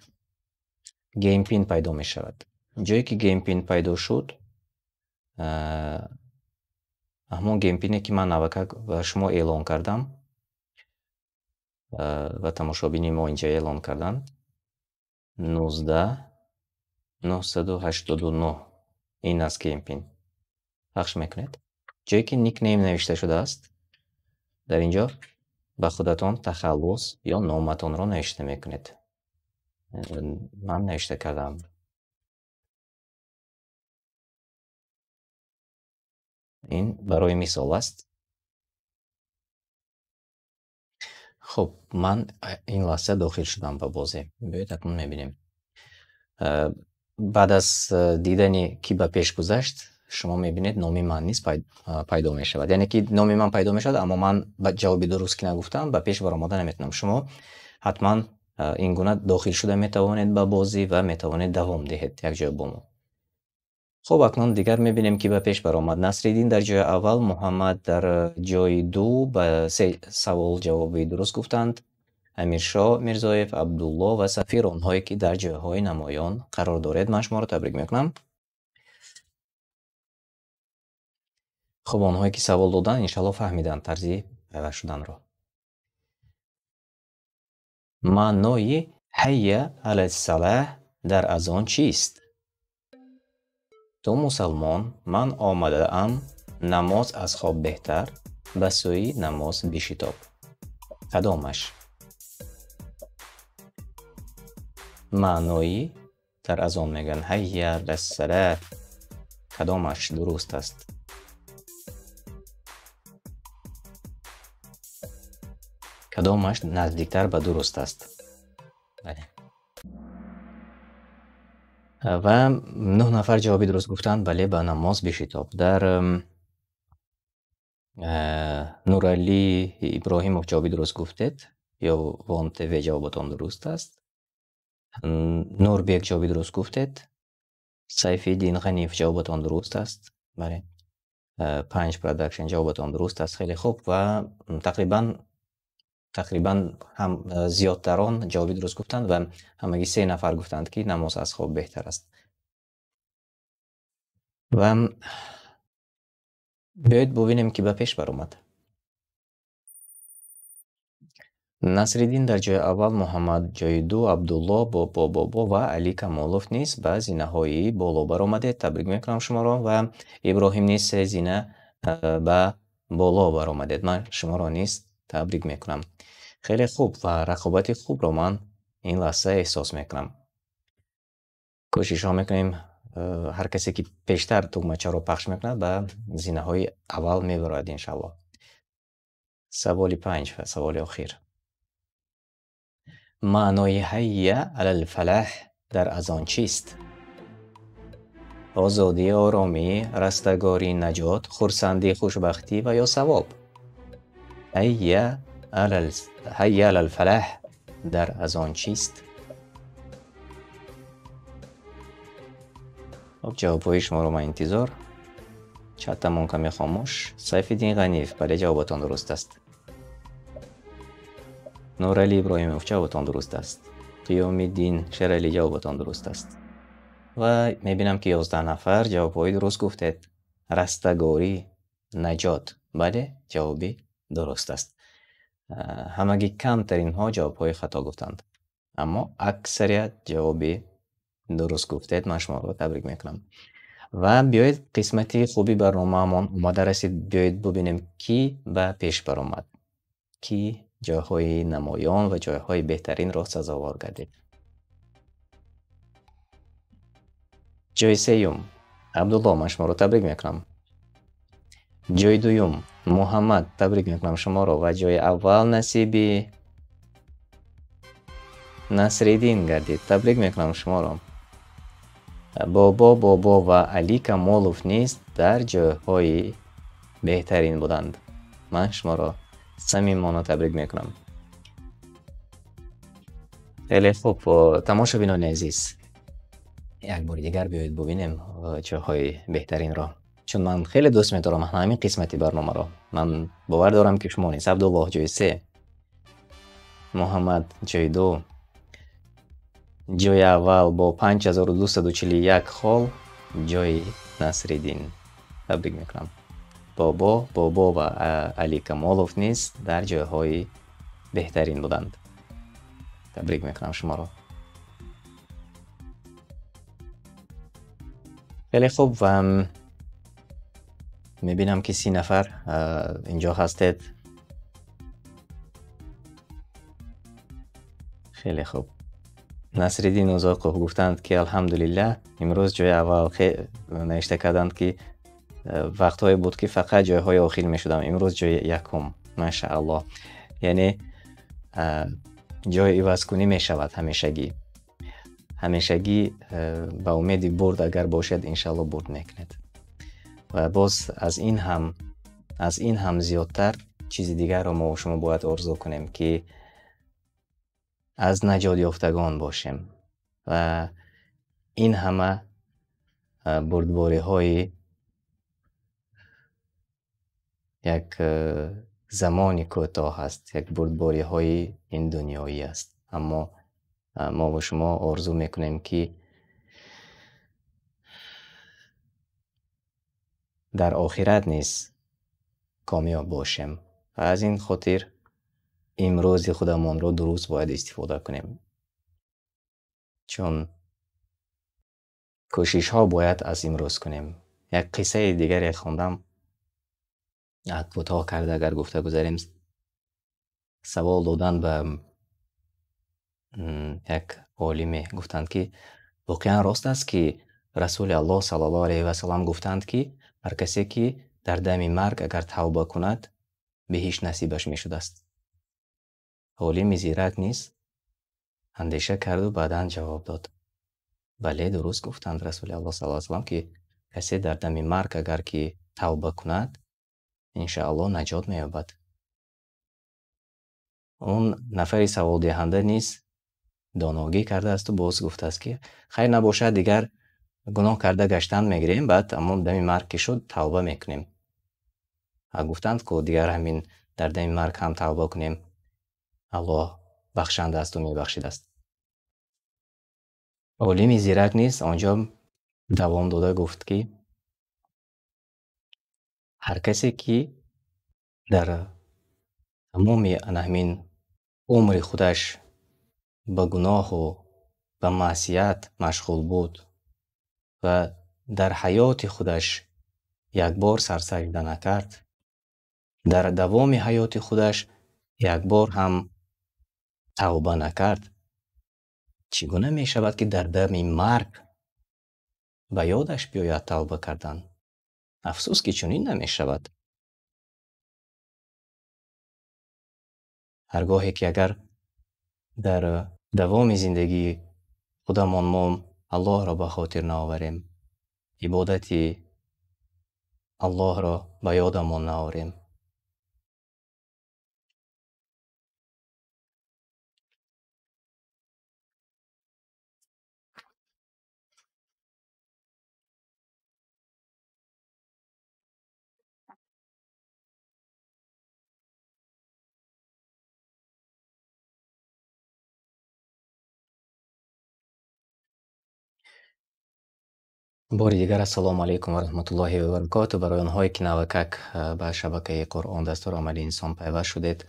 game pin пайдо мешавад. Ҷое ки game pin пайдо шуд, ҳамон game pin е ки ман навакак ба шумо эълон кардам ва тамошобини мо инҷа эълон карданд, 19 989. Ин аст Game Pin. Пахш мекунед. Ҷое ки nickname навишта шудааст, дар ин ҷо ба худатон тахаллус ё номатонро навишта мекунед. Ман навишта кардам. Ин барои мисол аст. Хуб, ман ин лаҳза дохил шудам ба бозӣ. Биёед акнун мебинем. Баъд аз дидани ки ба пеш гузашт, шумо мебинед номи ман низ пайдо мешавад. Яъне ки номи ман пайдо мешавад, аммо ман ба ҷавоби дуруст ки нагуфтам, ба пеш баромада наметавонам. Шумо ҳатман ин гуна дохил шуда метавонед ба бозӣ ва метавонед давом диҳед якҷоя бо мо. Хуб, акнун дигар мебинем ки ба пеш баромад. Насриддин дар ҷои аввал, Муҳаммад дар ҷои ду ба се савол ҷавоби дуруст гуфтанд. Амиршоҳ Мирзоев, Абдулло ва Сафир, онҳое ки дар ҷойҳои намоён қарор доред, ман шуморо табрик мекунам. Хуб, онҳое ки савол доданд, иншаллоҳ фаҳмиданд тарзи пайваст шуданро. Маънои ҳайя алассалаҳ дар азон чист? Ту мусалмон, ман омадаам, намоз аз хоб беҳтар, ба сӯи намоз бишитоб. Кадомаш? Маънои дар азон мегӯянд ҳайя алассалаҳ, кадомаш дуруст аст? Кадомаш наздиктар ба дуруст аст? Бале. Ва 9 нафар ҷавоби дуруст гуфтанд, бале, ба намоз бишитоб. Дар Нуралӣ Иброҳимов ҷавоби дуруст гуфтед, ё Вон ТВ ҷавобатон дуруст аст. Нурбек ҷавоби дуруст гуфтед. Сайфиддин Ғаниев ҷавобатон дуруст аст. Бале. Панҷ Продакшн ҷавобатон дуруст аст. Хеле хуб ва тақрибан ҳам зиёдтарон ҷавоби дуруст гуфтанд ва ҳамагӣ 3 нафар гуфтанд, ки намоз аз хоб беҳтар аст. Ва биёед бубинем, ки ба пеш баромад. Насриддин дар ҷои аввал, Муҳаммад ҷои ду, Абдулло, Бобо Бобо ва Али Камолов низ ба зинаҳои боло баромадед. Табрик мекунам шуморо ва Иброҳим низ 3 зина ба боло баромадед. Ман шуморо низ табрик мекунам. Хеле хуб ва рақобати хубро ман ин лаҳза эҳсос мекунам. Кӯшишҳо мекунем, ҳар касе ки пештар тугмачаро пахш мекунад ба зинаҳои аввал мебарояд иншаллоҳ. Саволи 5 ва саволи охир. Маънои ҳайя алал фалаҳ дар азон чист? Озодӣ, оромӣ, растагорӣ, наҷот, хурсандӣ, хушбахтӣ ва ё савоб? Ҳайя алал фалаҳ дар азон чист? Хоб, ҷавобҳои шуморо ман интизор. Чаттамон каме хомӯш. Сайфиддин Ғаниев, бале, ҷавобатон дуруст аст. Нуралӣ Иброҳимов, ҷавобатон дуруст аст. Қиёмиддин Шералӣ, ҷавобатон дуруст аст. Ва мебинам, ки 11 нафар ҷавобҳои дуруст гуфтед. Растагорӣ, наҷот, бале, ҷавоби дуруст аст. Ҳамагӣ камтаринҳо ҷавобҳои хато гуфтанд, аммо аксарият ҷавоби дуруст гуфтед. Ман шуморо табрик мекунам. Ва биёед қисмати хуби барномаамон омада расид. Биёед бубинем, ки ба пеш баромад, ки ҷойҳои намоён ва ҷойҳои беҳтаринро сазовор гардид. Ҷои сеюм Абдулло, ман шуморо табрик мекунам. Ҷои дуюм Муҳаммад, табрик мекунам шуморо. Ва ҷои аввал насиби Насриддин гардид. Табрик мекунам шуморо. Бобо Бобо ва Али Камолов низ дар ҷойҳои беҳтарин буданд. Ман шуморо самимона табрик мекунам. Хеле хуб, тамошобинони азиз, як бори дигар биёед бубинем ҷойҳои беҳтаринро, чун ман хеле дӯст медорам ҳамин қисмати барномаро. Ман бовар дорам, ки шумо низ. Абдуллоҳ ҷои 3, Муҳаммад ҷои 2, ҷои аввал бо 5241 хол ҷои Насриддин. Табрик мекунам. Бобо Бобо ва Али Камолов низ дар ҷойҳои беҳтарин буданд. Табрик мекунам шуморо. Хеле хуб ва мебинам ки 30 нафар инҷо ҳастед. Хеле хуб. Насриддин Узоқов гуфтанд ки алҳамдулиллаҳ имрӯз ҷои аввал навишта карданд ки вақтҳое буд ки фақат ҷойҳои охир мешудам, имрӯз ҷои якум. Машааллоҳ. Яъне ҷои ивазкунӣ мешавад ҳамешагӣ. Ҳамешагӣ ба умеди бурд агар бошад иншааллоҳ бурд мекунед. Ва боз аз ин ҳам зиёдтар чизи дигарро мо шумо бояд орзу кунем ки аз наҷот ёфтагон бошем ва ин ҳама бурдбориҳои як замони кӯтоҳ аст, як бурдбориҳои ин дунёӣ аст. Аммо мо бо шумо орзу мекунем ки дар охират низ комёб бошем ва аз ин хотир имрӯзи худамонро дуруст бояд истифода кунем, чун кӯшишҳо бояд аз имрӯз кунем. Як қиссаи дигаре хондам, кӯтоҳ карда агар гуфта гузарем. Савол додан ба як олиме, гуфтанд ки воқеан рост аст ки Расули Аллоҳ саллаллоҳу алайҳи васаллам гуфтанд ки ҳар касе ки дар дами марг агар тавба кунад биҳишт насибаш мешудааст. Олими зирак низ андеша карду баъдан ҷавоб дод: бале, дуруст гуфтанд Расули Аллоҳ саллаллоҳу алайҳи васаллам ки касе дар дами марг агар ки тавба кунад иншааллоҳ наҷот меёбад. Он нафари саволдиҳанда низ доногӣ кардаасту боз гуфтааст ки хайр набошад, дигар гуноҳ карда гаштан мегирем, баъд аммо дами марг ки шуд тавба мекунем. Гуфтанд ку дигар ҳамин дар дами марг ҳам тавба кунем, Аллоҳ бахшанда асту мебахшидааст. Олими зирак низ онҷо давом дода гуфт ки ҳар касе ки дар тамоми ана ҳамин умри худаш ба гуноҳу ба маъсият машғул буд ва дар ҳаёти худаш як бор сарсажда накард, дар давоми ҳаёти худаш як бор ҳам тавба накард, чӣ гуна мешавад ки дар дами марг ба ёдаш биёяд тавба кардан? Афсӯс ки чунин намешавад. Ҳар гоҳе ки агар дар давоми зиндагии худамон мо Аллоҳро ба хотир наоварем, ибодати Аллоҳро ба ёдамон наорем, бори дигар ассалому алайкум ва раҳматуллоҳи ва баракоту. Барои онҳое ки навакак ба шабакаи Қуръон дастур амали инсон пайваст шудед,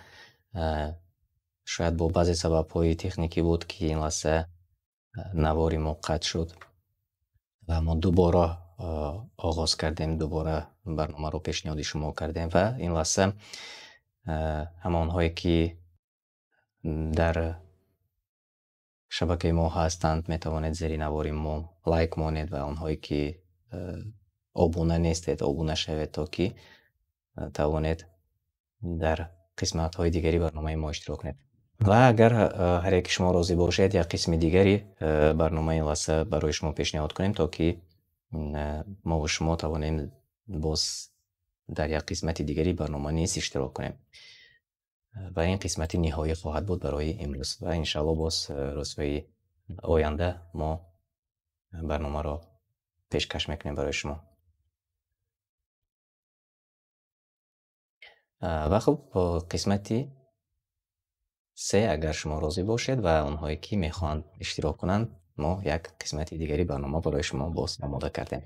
шояд бо баъзе сабабҳои техникӣ буд ки ин лаҳза навори мо қатъ шуд ва мо дубора оғоз кардем, дубора барномаро пешниҳоди шумо кардем ва ин лаҳза ҳамонҳое ки дар шабакаи мо ҳастанд метавонед зери навори мо лайк монед ва онҳое ки обуна нестед обуна шавед то ки тавонед дар қисматҳои дигари барномаи мо иштирок кунед. Ва агар ҳар яке шумо розӣ бошед як қисми дигари барномаи лаҳза барои шумо пешниҳод кунем то ки мо ва шумо тавонем боз дар як қисмати дигари барнома низ иштирок кунем. Ва ин қисмати ниҳоӣ хоҳад буд барои имрӯз ва иншааллоҳ боз рӯзҳои оянда мо барномаро пешкаш мекунем барои шумо. Ва хуб, қисмати се агар шумо розӣ бошед ва онҳое ки мехоҳанд иштирок кунанд, мо як қисмати дигари барнома барои шумо боз омода кардем.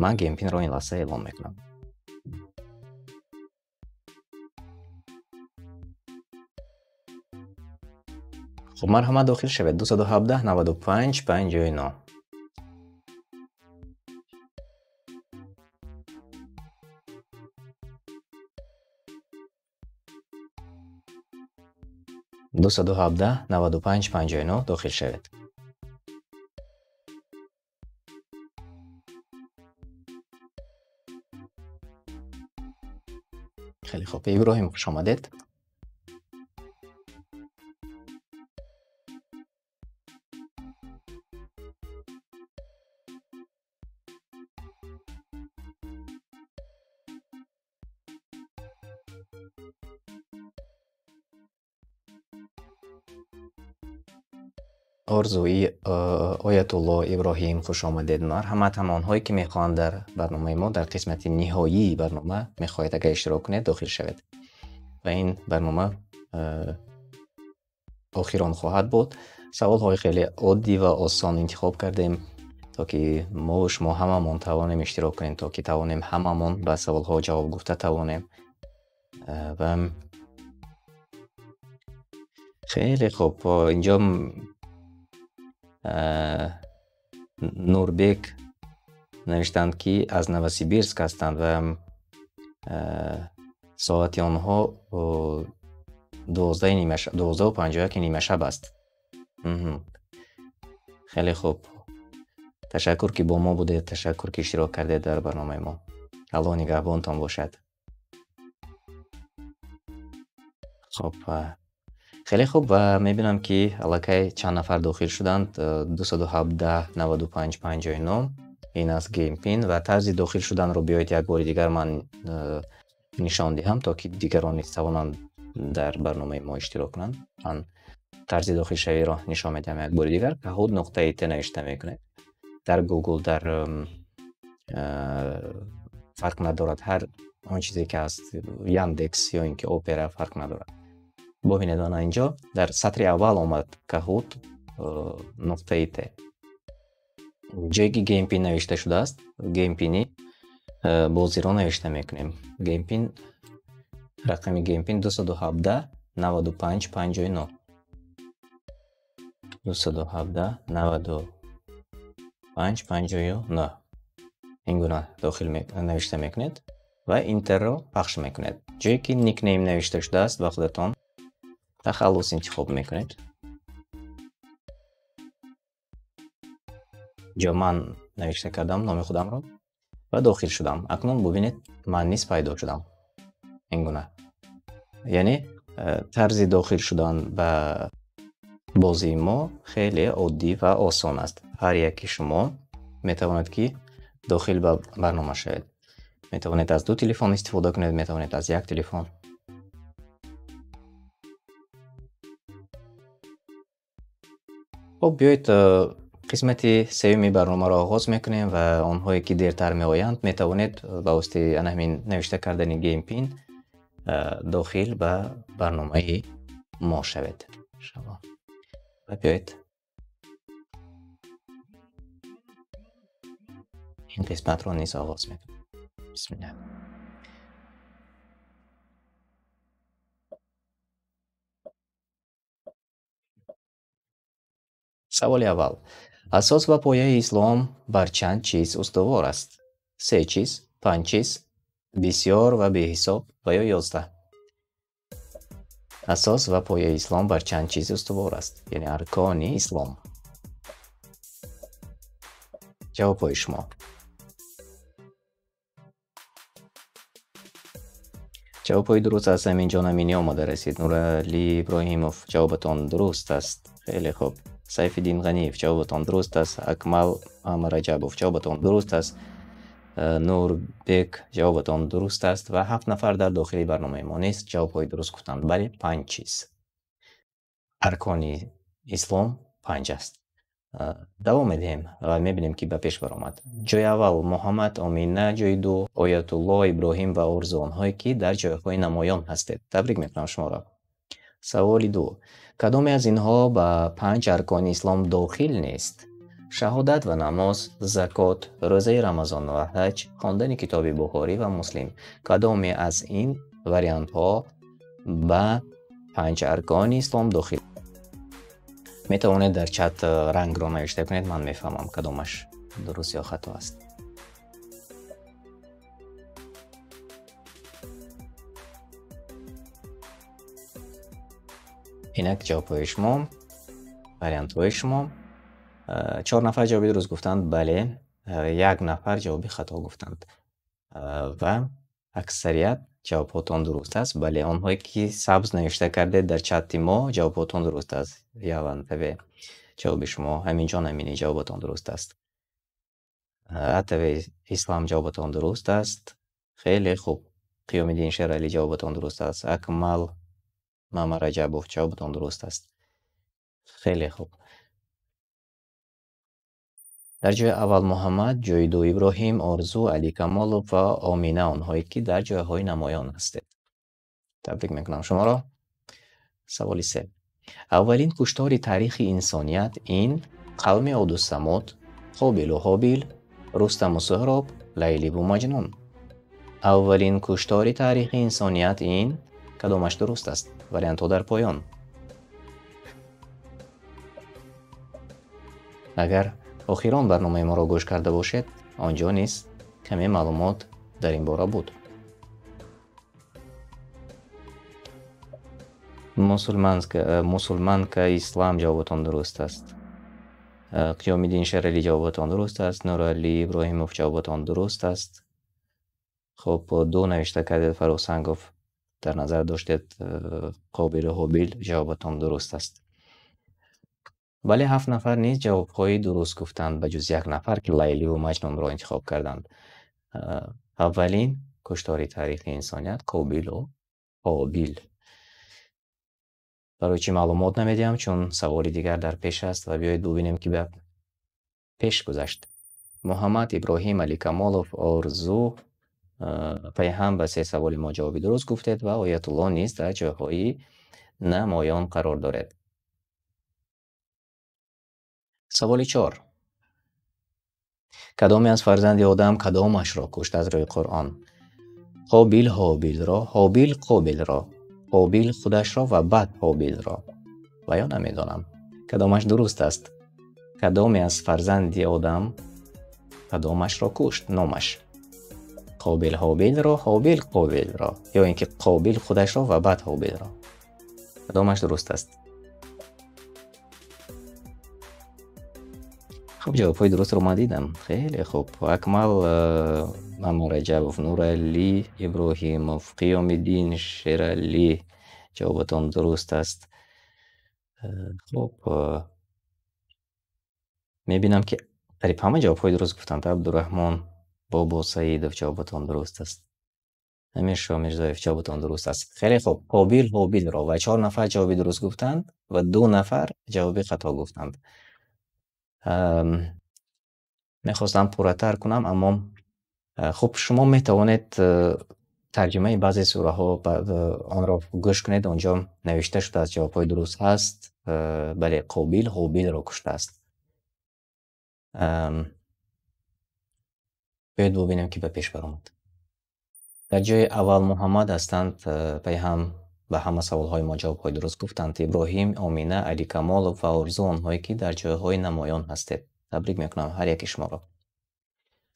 Ман геймпинро ин лаҳза эълон мекунам. Хуб, марҳамат дохил шавед. 217 95 59. 217 95 59 дохил шавед. Хеле хуб, Иброҳим, хуш омадед. Орзуи Оятулло Иброҳим, хуш омадед. Марҳамат, ҳамонҳое ки мехоҳанд дар барномаи мо, дар қисмати ниҳоии барнома мехоҳед агар иштирок кунед, дохил шавед. Ва ин барнома охирон хоҳад буд. Саволҳои хеле оддӣ ва осон интихоб кардем, то ки мо ва шумо ҳамамон тавонем иштирок кунем, то ки тавонем ҳамамон ба саволҳо ҷавоб гуфта тавонем. Ва хеле хуб, инҷо Нурбек навиштанд, ки аз Новосибирск ҳастанд ва соати онҳо 12:51 нимашаб аст. Хеле хуб, ташаккур ки бо мо будед, ташаккур ки иштирок кардед дар барномаи мо. Аллоҳ нигаҳбонтон бошад. Хуб, хеле хуб, ва мебинам ки аллакай чанд нафар дохил шуданд. 217 95 59 ин аст Game Pin ва тарзи дохил шуданро биёед як бори дигар ман нишон диҳам, то ки дигарон низ тавонанд дар барномаи мо иштирок кунанд. Ман тарзи дохилшавиро нишон медиҳам як бори дигар. Kahoot.it навишта мекунед дар Google, дар фарқ надорад, ҳар он чизе ки ҳаст, Яндекс ё ин ки Опера, фарқ надорад. Бубинед, ана инҷо дар сатри аввал омад Kahoot.it. Ҷое ки Game Pin навишта шудааст, Game Pin-и бозиро навишта мекунем. Game Pin, рақами Game Pin 217 95 59. 217 95 59. Ин гуна дохил навишта мекунед ва интерро пахш мекунед. Ҷое ки никнейм навишта шудааст, ба худатон тахаллус интихоб мекунед. Ҷо ман навишта кардам номи худамро ва дохил шудам. Акнун бубинед, ман низ пайдо шудам. Ин гуна. Яъне тарзи дохил шудан ба бозии мо хеле оддӣ ва осон аст. Ҳар яки шумо метавонад ки дохил ба барнома шавед. Метавонед аз ду телефон истифода кунед, метавонед аз як телефон. Хуб, биёед қисмати сеюми барномаро оғоз мекунем ва онҳое ки дертар меоянд метавонед ба воситаи ана ҳамин навишта кардани Game Pin дохил ба барномаи мо шавед. Иншаллоҳ. Ва биёед ин қисматро низ оғоз мекунем. Бисмиллаҳ. Саволи аввал. Асос ва пояи ислом бар чанд чиз устувор аст? Се чиз, панҷ чиз, бисёр ва беҳисоб ва ё 11. Асос ва пояи ислом бар чанд чиз устувор аст? Яъне аркони ислом. Ҷавобҳои шумо. Ҷавобҳои дуруст аз Аминҷон Аминӣ омада расид. Нурали Иброҳимов, ҷавобатон дуруст аст. Хеле хуб. Сайфиддин Ғаниев, ҷавобатон дуруст аст. Акмал Амараҷабов, ҷавобатон дуруст аст. Нурбек, ҷавобатон дуруст аст. Ва 7 нафар дар дохили барномаи мо низ ҷавобҳои дуруст гуфтанд. Бале, 5 чиз. Аркони ислом 5 аст. Давом медиҳем ва мебинем ки ба пеш баромад. Ҷои аввал Муҳаммад, Омина, ҷои ду Оятулло, Иброҳим ва Орзу, онҳое ки дар ҷойҳои намоён ҳастед. Табрик мекунам шуморо. Саволи ду. Кадоме аз инҳо ба 5 аркони ислом дохил нест? Шаҳодат ва намоз, закот, рӯзаи Рамазон ва ҳаҷ, хондани китоби Бухорӣ ва Муслим. Кадоме аз ин вариантҳо ба 5 аркони ислом дохил? Метавонед дар чат рангро навишта кунед, ман мефаҳмам кадомаш дуруст ё хато аст. Инак ҷавобҳои шумо, вариантҳои шумо. 4 нафар ҷавоби дуруст гуфтанд, бале, 1 нафар ҷавоби хато гуфтанд ва аксарият ҷавобҳотон дуруст аст. Бале, онҳое ки сабз навишта кардед дар чати мо, ҷавобҳотон дуруст аст. Яван ТВ ҷавоби шумо, Аминҷон Аминӣ ҷавобатон дуруст аст. АТВ Ислам ҷавобатон дуруст аст. Хеле хуб. Қиёмиддин Шералӣ ҷавобатон дуруст аст. Акмал Мамараҷабов ҷавобатон дуруст аст. Хеле хуб. Дар ҷои аввал Муҳаммад, ҷои ду Иброҳим, Орзу, Али Камолов ва Омина, онҳое ки дар ҷойҳои намоён ҳастед. Табрик мекунам шуморо. Саволи се. Аввалин куштори таърихи инсоният ин қавми Оду Самуд, Қобилу Ҳобил, Рустаму Суҳроб, Лайливу Маҷнун. Аввалин куштори таърихи инсоният ин кадомаш дуруст аст? Вариантҳо дар поён. Агар охирон барномаи моро гӯш карда бошед, он ҷо низ каме маълумот дар ин бора буд. Мусулманка Ислам ҷавобатон дуруст аст. Қиёмиддин Шералӣ ҷавобатон дуруст аст. Нуралӣ Иброҳимов ҷавобатон дуруст аст. Хуб, ду навишта кардед Фаррух Сангов, дар назар доштед Қобилу Ҳобил, ҷавобатон дуруст аст. Бале, 7 нафар низ ҷавобҳои дуруст гуфтанд, ба ҷуз 1 нафар ки Лайливу Маҷнунро интихоб карданд. Аввалин куштори таърихи инсоният Қобилу Ҳобил. Барои чӣ маълумот намедиҳам, чун саволи дигар дар пеш аст ва биёед бубинем ки ба пеш гузашт. Муҳаммад, Иброҳим, Али Камолов, Орзу пайҳам ба 3 саволи мо ҷавоби дуруст гуфтед ва Оятулло низ дар ҷойҳои намоён қарор доред. Саволи 4. Кадоме аз фарзанди Одам кадомашро кушт аз рӯи Қуръон? Қобил Ҳобилро, Ҳобил Қобилро, Қобил худашро ва баъд Ҳобилро. Ва ё намедонам. Кадомаш дуруст аст? Кадоме аз фарзанди Одам кадомашро кушт? Номаш. Қобил Ҳобилро, Ҳобил Қобилро, ё ин ки Қобил худашро ва баъд Ҳобилро. Кадомаш дуруст аст? Хуб, ҷавобҳои дурустро ман дидам. Хеле хуб. Акмал Мамураҷабов, Нуралӣ Иброҳимов, Қиёмиддин Шералӣ ҷавобатон дуруст аст. Хуб, мебинам ки қариб ҳама ҷавобҳои дуруст гуфтанд. Абдураҳмон Бобо Саидов ҷавобатон дуруст аст. Амиршо Мирзоев ҷавобатон дуруст аст. Хеле хуб. Қобил Ҳобилро ва 4 нафар ҷавоби дуруст гуфтанд ва 2 нафар ҷавоби хато гуфтанд. Мехостам пурратар кунам, аммо хуб, шумо метавонед тарҷумаи баъзе сураҳо онро гӯш кунед, онҷо навишта шудааст, ҷавобҳои дуруст ҳаст. Бале, Қобил Ҳобилро куштааст. Биёед бубинем ки ба пеш баромад. Дар ҷои аввал Муҳаммад ҳастанд, пайҳам ба ҳама саволҳои мо ҷавобҳои дуруст гуфтанд. Иброҳим, Омина, Али Камолов ва Орзу, онҳое ки дар ҷойҳои намоён ҳастед. Табрик мекунам ҳар яки шуморо.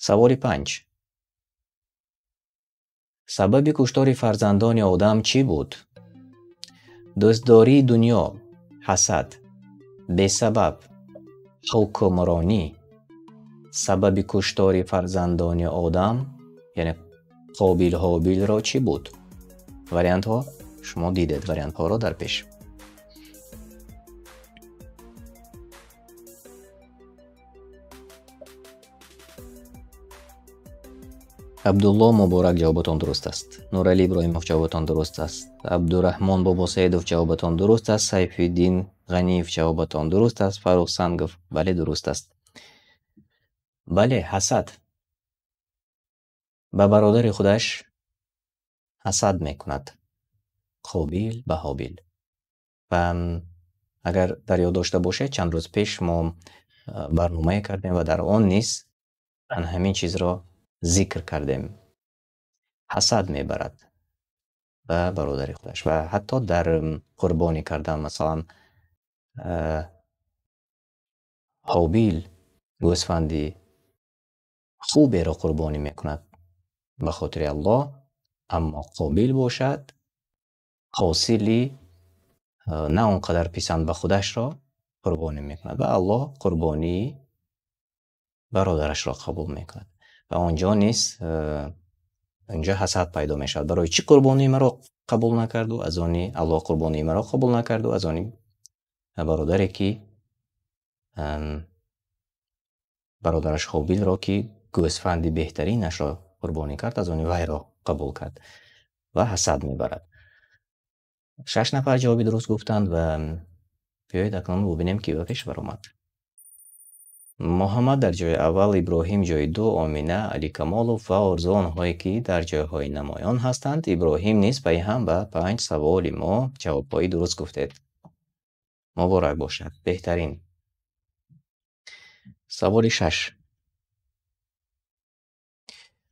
Саволи 5. Сабаби куштори фарзандони Одам чӣ буд? Дӯстдории дунё, ҳасад, бесабаб, ҳукмронӣ. Сабаби куштори фарзандони Одам, яъне Қобил Ҳобилро чӣ буд? Вариантҳо шумо дидед, вариантҳоро дар пеш. Абдулло Муборак ҷавобатон дуруст аст. Нуралӣ Иброҳимов ҷавобатон дуруст аст. Абдураҳмон Бобосаидов ҷавобатон дуруст аст. Сайфиддин Ғаниев ҷавобатон дуруст аст. Фаррух Сангов бале дуруст аст. Бале, ҳасад. Ба бародари худаш ҳасад мекунад. Қобил ба Ҳобил. Ва агар дар ёд дошта бошед, чанд рӯз пеш мо барномае кардем ва дар он низ ҳамин чизро зикр кардем. Ҳасад мебарад ба бародари худаш ва ҳатто дар қурбонӣ кардан, масалан, Ҳобил гӯсфанди хуберо қурбонӣ мекунад ба хотири Аллоҳ, аммо Қобил бошад ҳосили на он қадар писанд ба худашро қурбонӣ мекунад ва Аллоҳ қурбонии бародарашро қабул мекунад. Ва онҷо низ онҷо ҳасад пайдо мешавад. Барои чӣ қурбонии маро қабул накарду, аз они Аллоҳ қурбонии маро қабул накарду, аз они бародаре ки бародараш Ҳобилро, ки гӯсфанди беҳтаринашро қурбонӣ кард, аз они вайро қабул кард ва ҳасад мебарад. 6 нафар ҷавоби дуруст гуфтанд ва биёед акнун бубинем, ки ба пеш баромад. Муҳаммад дар ҷои аввал, Иброҳим ҷои ду, Омина, Али Камолов ва Орзу онҳое ки дар ҷойҳои намоён ҳастанд. Иброҳим низ пайҳам ба 5 саволи мо ҷавобҳои дуруст гуфтед. Муборак бошад, беҳтарин. Саволи 6.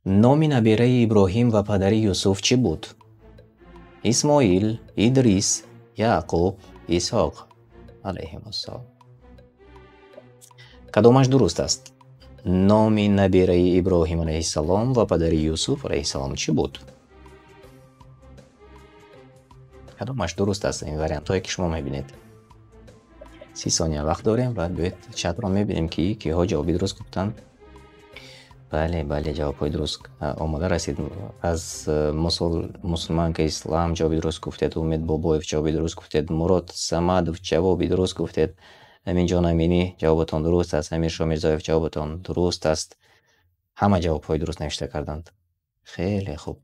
Номи набераи Иброҳим ва падари Юсуф чӣ буд? Исмоил, Идрис, Яъқуб, Исҳоқ алайҳимуссалом. Кадомаш дуруст аст? Номи набераи Иброҳим алайҳиссалом ва падари Юсуф алайҳиссалом чӣ буд? Кадомаш дуруст аст? Ин вариантҳое ки шумо мебинед. 30 сония вақт дорем ва биёед чатро мебинем, ки киҳо ҷавоби дуруст гуфтанд. Бале, бале, ҷавобҳои дуруст омода расид. Аз мусулманка Ислам ҷавоби дуруст гуфтед, Умед Бобоев ҷавоби дуруст гуфтед, Мурод Самадов ҷавоби дуруст гуфтед, Аминҷон Аминӣ ҷавобатон дуруст аст, Амиршо Мирзоев ҷавобатон дуруст аст. Ҳама ҷавобҳои дуруст навишта карданд. Хеле хуб.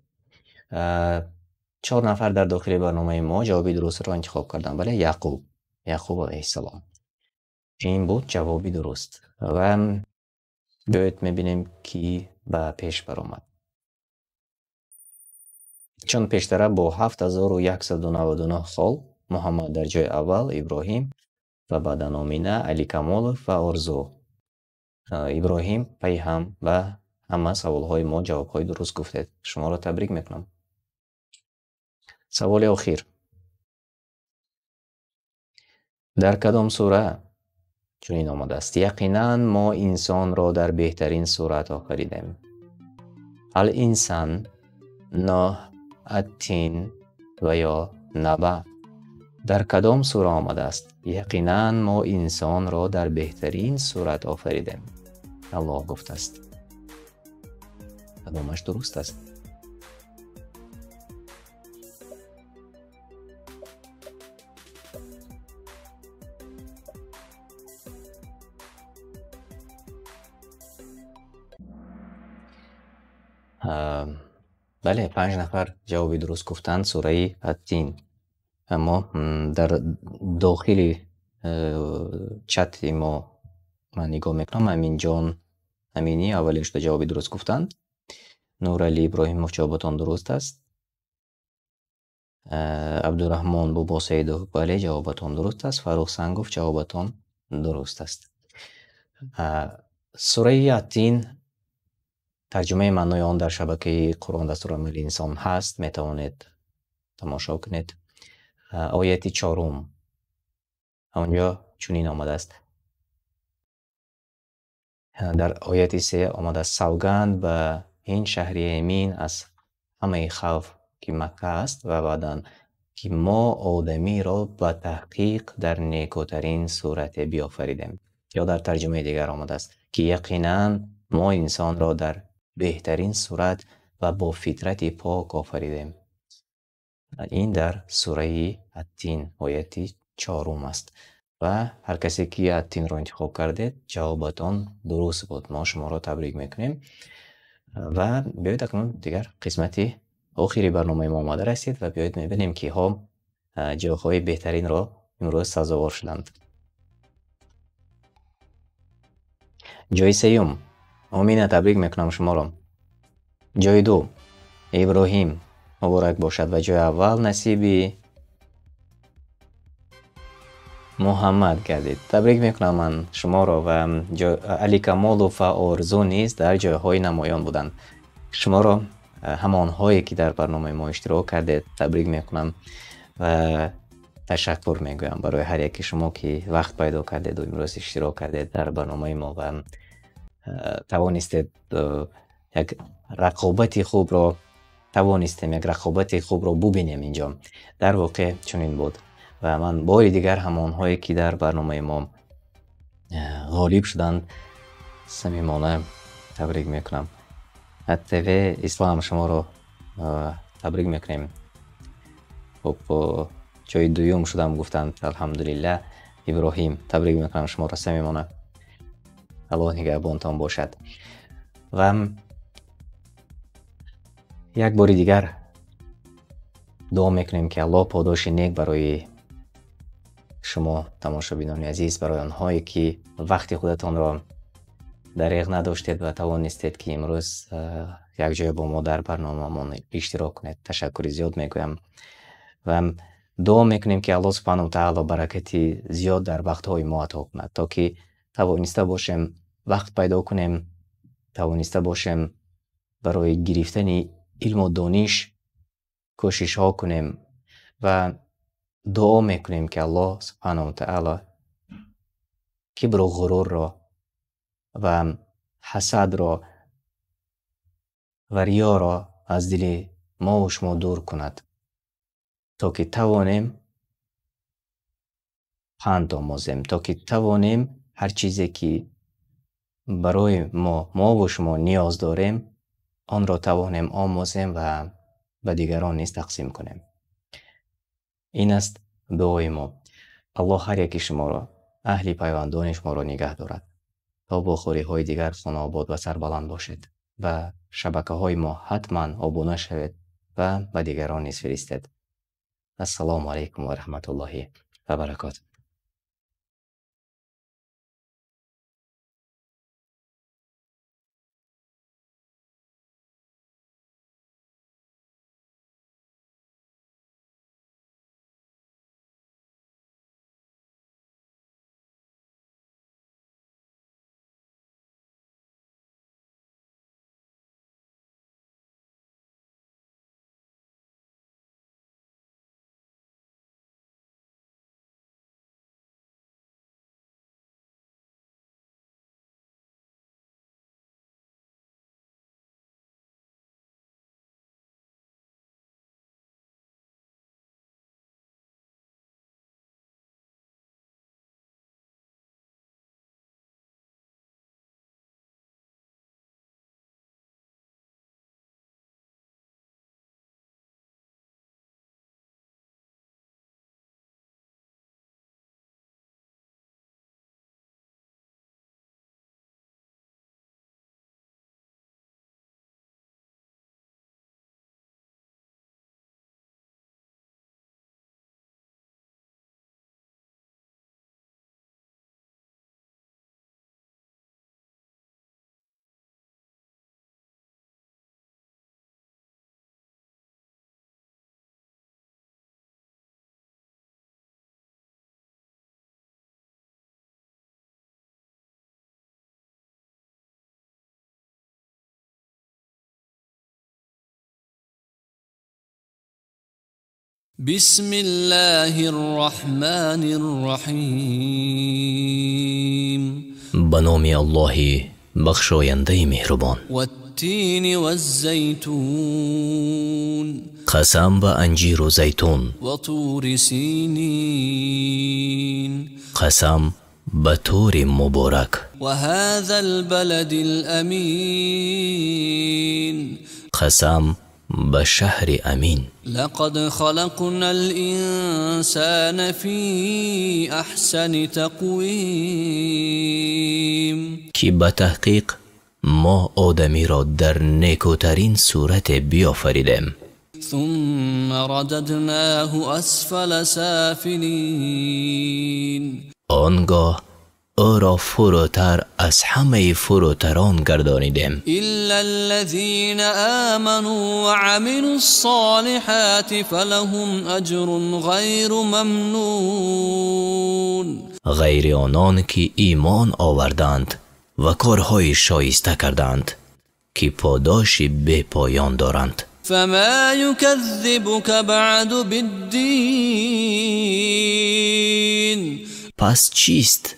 4 нафар дар дохили барномаи мо ҷавоби дурустро интихоб карданд. Бале, Яъқуб, Яъқуб алайҳиссалом. Ин буд ҷавоби дуруст. Ва биёед мебинем, ки ба пеш баромад. Чун пештара бо 7199 хол Муҳаммад дар ҷои аввал, Иброҳим ва баъдан Омина, Али Камолов ва Орзу. Иброҳим пайҳам ба ҳама саволҳои мо ҷавобҳои дуруст гуфтед. Шуморо табрик мекунам. Саволи охир. Дар кадом сура чунин омадааст? Яқинан мо инсонро дар беҳтарин сурат офаридем. Ал-Инсан, Ноҳ, Ат-Тин ва ё Наба. Дар кадом сура омадааст? Яқинан мо инсонро дар беҳтарин сурат офаридем. Аллоҳ гуфтааст. Кадомаш дуруст аст? Бале, 5 нафар ҷавоби дуруст гуфтанд, сураи Ат-Тин. Аммо дар дохили чати мо ман нигоҳ мекунам, Аминҷон Аминӣ аввалин шуда ҷавоби дуруст гуфтанд. Нурали Иброҳимов ҷавобатон дуруст аст. Абдураҳмон Бобосаидов, бале, ҷавобатон дуруст аст. Фарух Сангов ҷавобатон дуруст аст. Сураи Ат-Тин тарҷумаи маънои он дар шабакаи Қуръон дастурамали инсон ҳаст, метавонед тамошо кунед. Ояти 4 онҷо чунин омадааст. Дар ояти 3 омадааст: савганд ба ин шаҳри эмин аз ҳамаи хавф, ки Макка аст, ва баъдан ки мо одамиро ба таҳқиқ дар некӯтарин сурате биёфаридем. Ё дар тарҷумаи дигар омадааст, ки яқинан мо инсонро дар беҳтарин сурат ва бо фитрати пок офаридем. Ин дар сураи Ат-Тин ояти 4 аст. Ва ҳар касе ки Ат-Тинро интихоб кардед, ҷавобатон дуруст буд. Мо шуморо табрик мекунем. Ва биёед акнун дигар қисмати охири барномаи мо омада расид ва биёед мебинем, киҳо ҷойҳои беҳтаринро имрӯз сазовор шуданд. Ҷои сеюм Омина, табрик мекунам шуморо. Ҷои ду Иброҳим, муборак бошад. Ва ҷои аввал насиби Муҳаммад гардид. Табрик мекунам ман шуморо ва Али Камолов ва Орзу низ дар ҷойҳои намоён буданд. Шуморо ҳамонҳое ки дар барномаи мо иштирок кардед табрик мекунам ва ташаккур мегӯям барои ҳар яки шумо ки вақт пайдо кардед ва имрӯз иштирок кардед дар барномаи мо ва тавонистед як рақобати хубро тавонистем як рақобати хубро бубинем инҷо. Дар воқеъ чунин буд. Ва ман бори дигар ҳамонҳое ки дар барномаи мо ғолиб шуданд самимона табрик мекунам. ТВ Ислам шуморо табрик мекунем. Хуб, ҷои дуюм шудам гуфтанд, алҳамдулиллаҳ. Иброҳим, табрик мекунам шуморо самимона. Аллоҳ нигаҳбонтон бошад. Ва як бори дигар дуо мекунем ки Аллоҳ подоши нек барои шумо тамошобинони азиз, барои онҳое ки вақти худатонро дареғ надоштед ва тавонистед ки имрӯз якҷоя бо мо дар барномаамон иштирок кунед. Ташаккури зиёд мегӯям ва дуо мекунем ки Аллоҳ субҳанаҳу ва таъоло баракати зиёд дар вақтҳои мо ато кунад, то ки тавониста бошем вақт пайдо кунем, тавониста бошем барои гирифтани илму дониш кӯшишҳо кунем ва дуо мекунем ки Аллоҳ субҳанаҳу ва таъоло кибру ғурурро ва ҳасадро ва риёро аз дили мову шумо дур кунад, то ки тавонем панд омӯзем, то ки тавонем ҳар чизе ки барои мову шумо ниёз дорем, онро тавонем омӯзем ва ба дигарон низ тақсим кунем. Ин аст дуои мо. Аллоҳ ҳар яки шуморо, аҳли пайвандони шуморо нигаҳ дорад. То бохӯриҳои дигар хонаобод ва сарбаланд бошед. Ба шабакаҳои мо ҳатман обуна шавед ва ба дигарон низ фиристед. Ассалому алайкум ва раҳматуллоҳи ва баракотуҳ. بسم الله الرحمن الرحيم. به نام الله بخشاینده مهربان. والتين والزيتون. قسم به انجیر و زیتون. وطور سينين. قسم به تور مبارک. وهذا البلد الأمين. قسم به شهر امین. لقد خلقنا الإنسان في أحسن تقويم. که به تحقیق ما آدمی را در نیکوترین صورت بیافریدیم. ثم رددناه أسفل سافلین. آنگاه او را فروتر از همه فروتران گردانیدیم. إلا الذين آمنوا وعملوا الصالحات فلهم أجر غير ممنون. غیر آنان که ایمان آوردند و کارهای شایسته کردند که پاداش بی پایان دارند. فما يكذبك بعد بالدين. پس چیست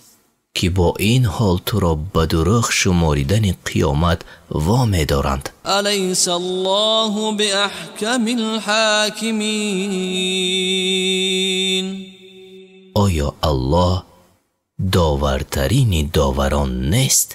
که با این حال تو را به دروغ شماریدن قیامت وا می‌دارند؟ الیس الله باحکم الحاکمین. Оё Аллоҳ довартарини доварон нест?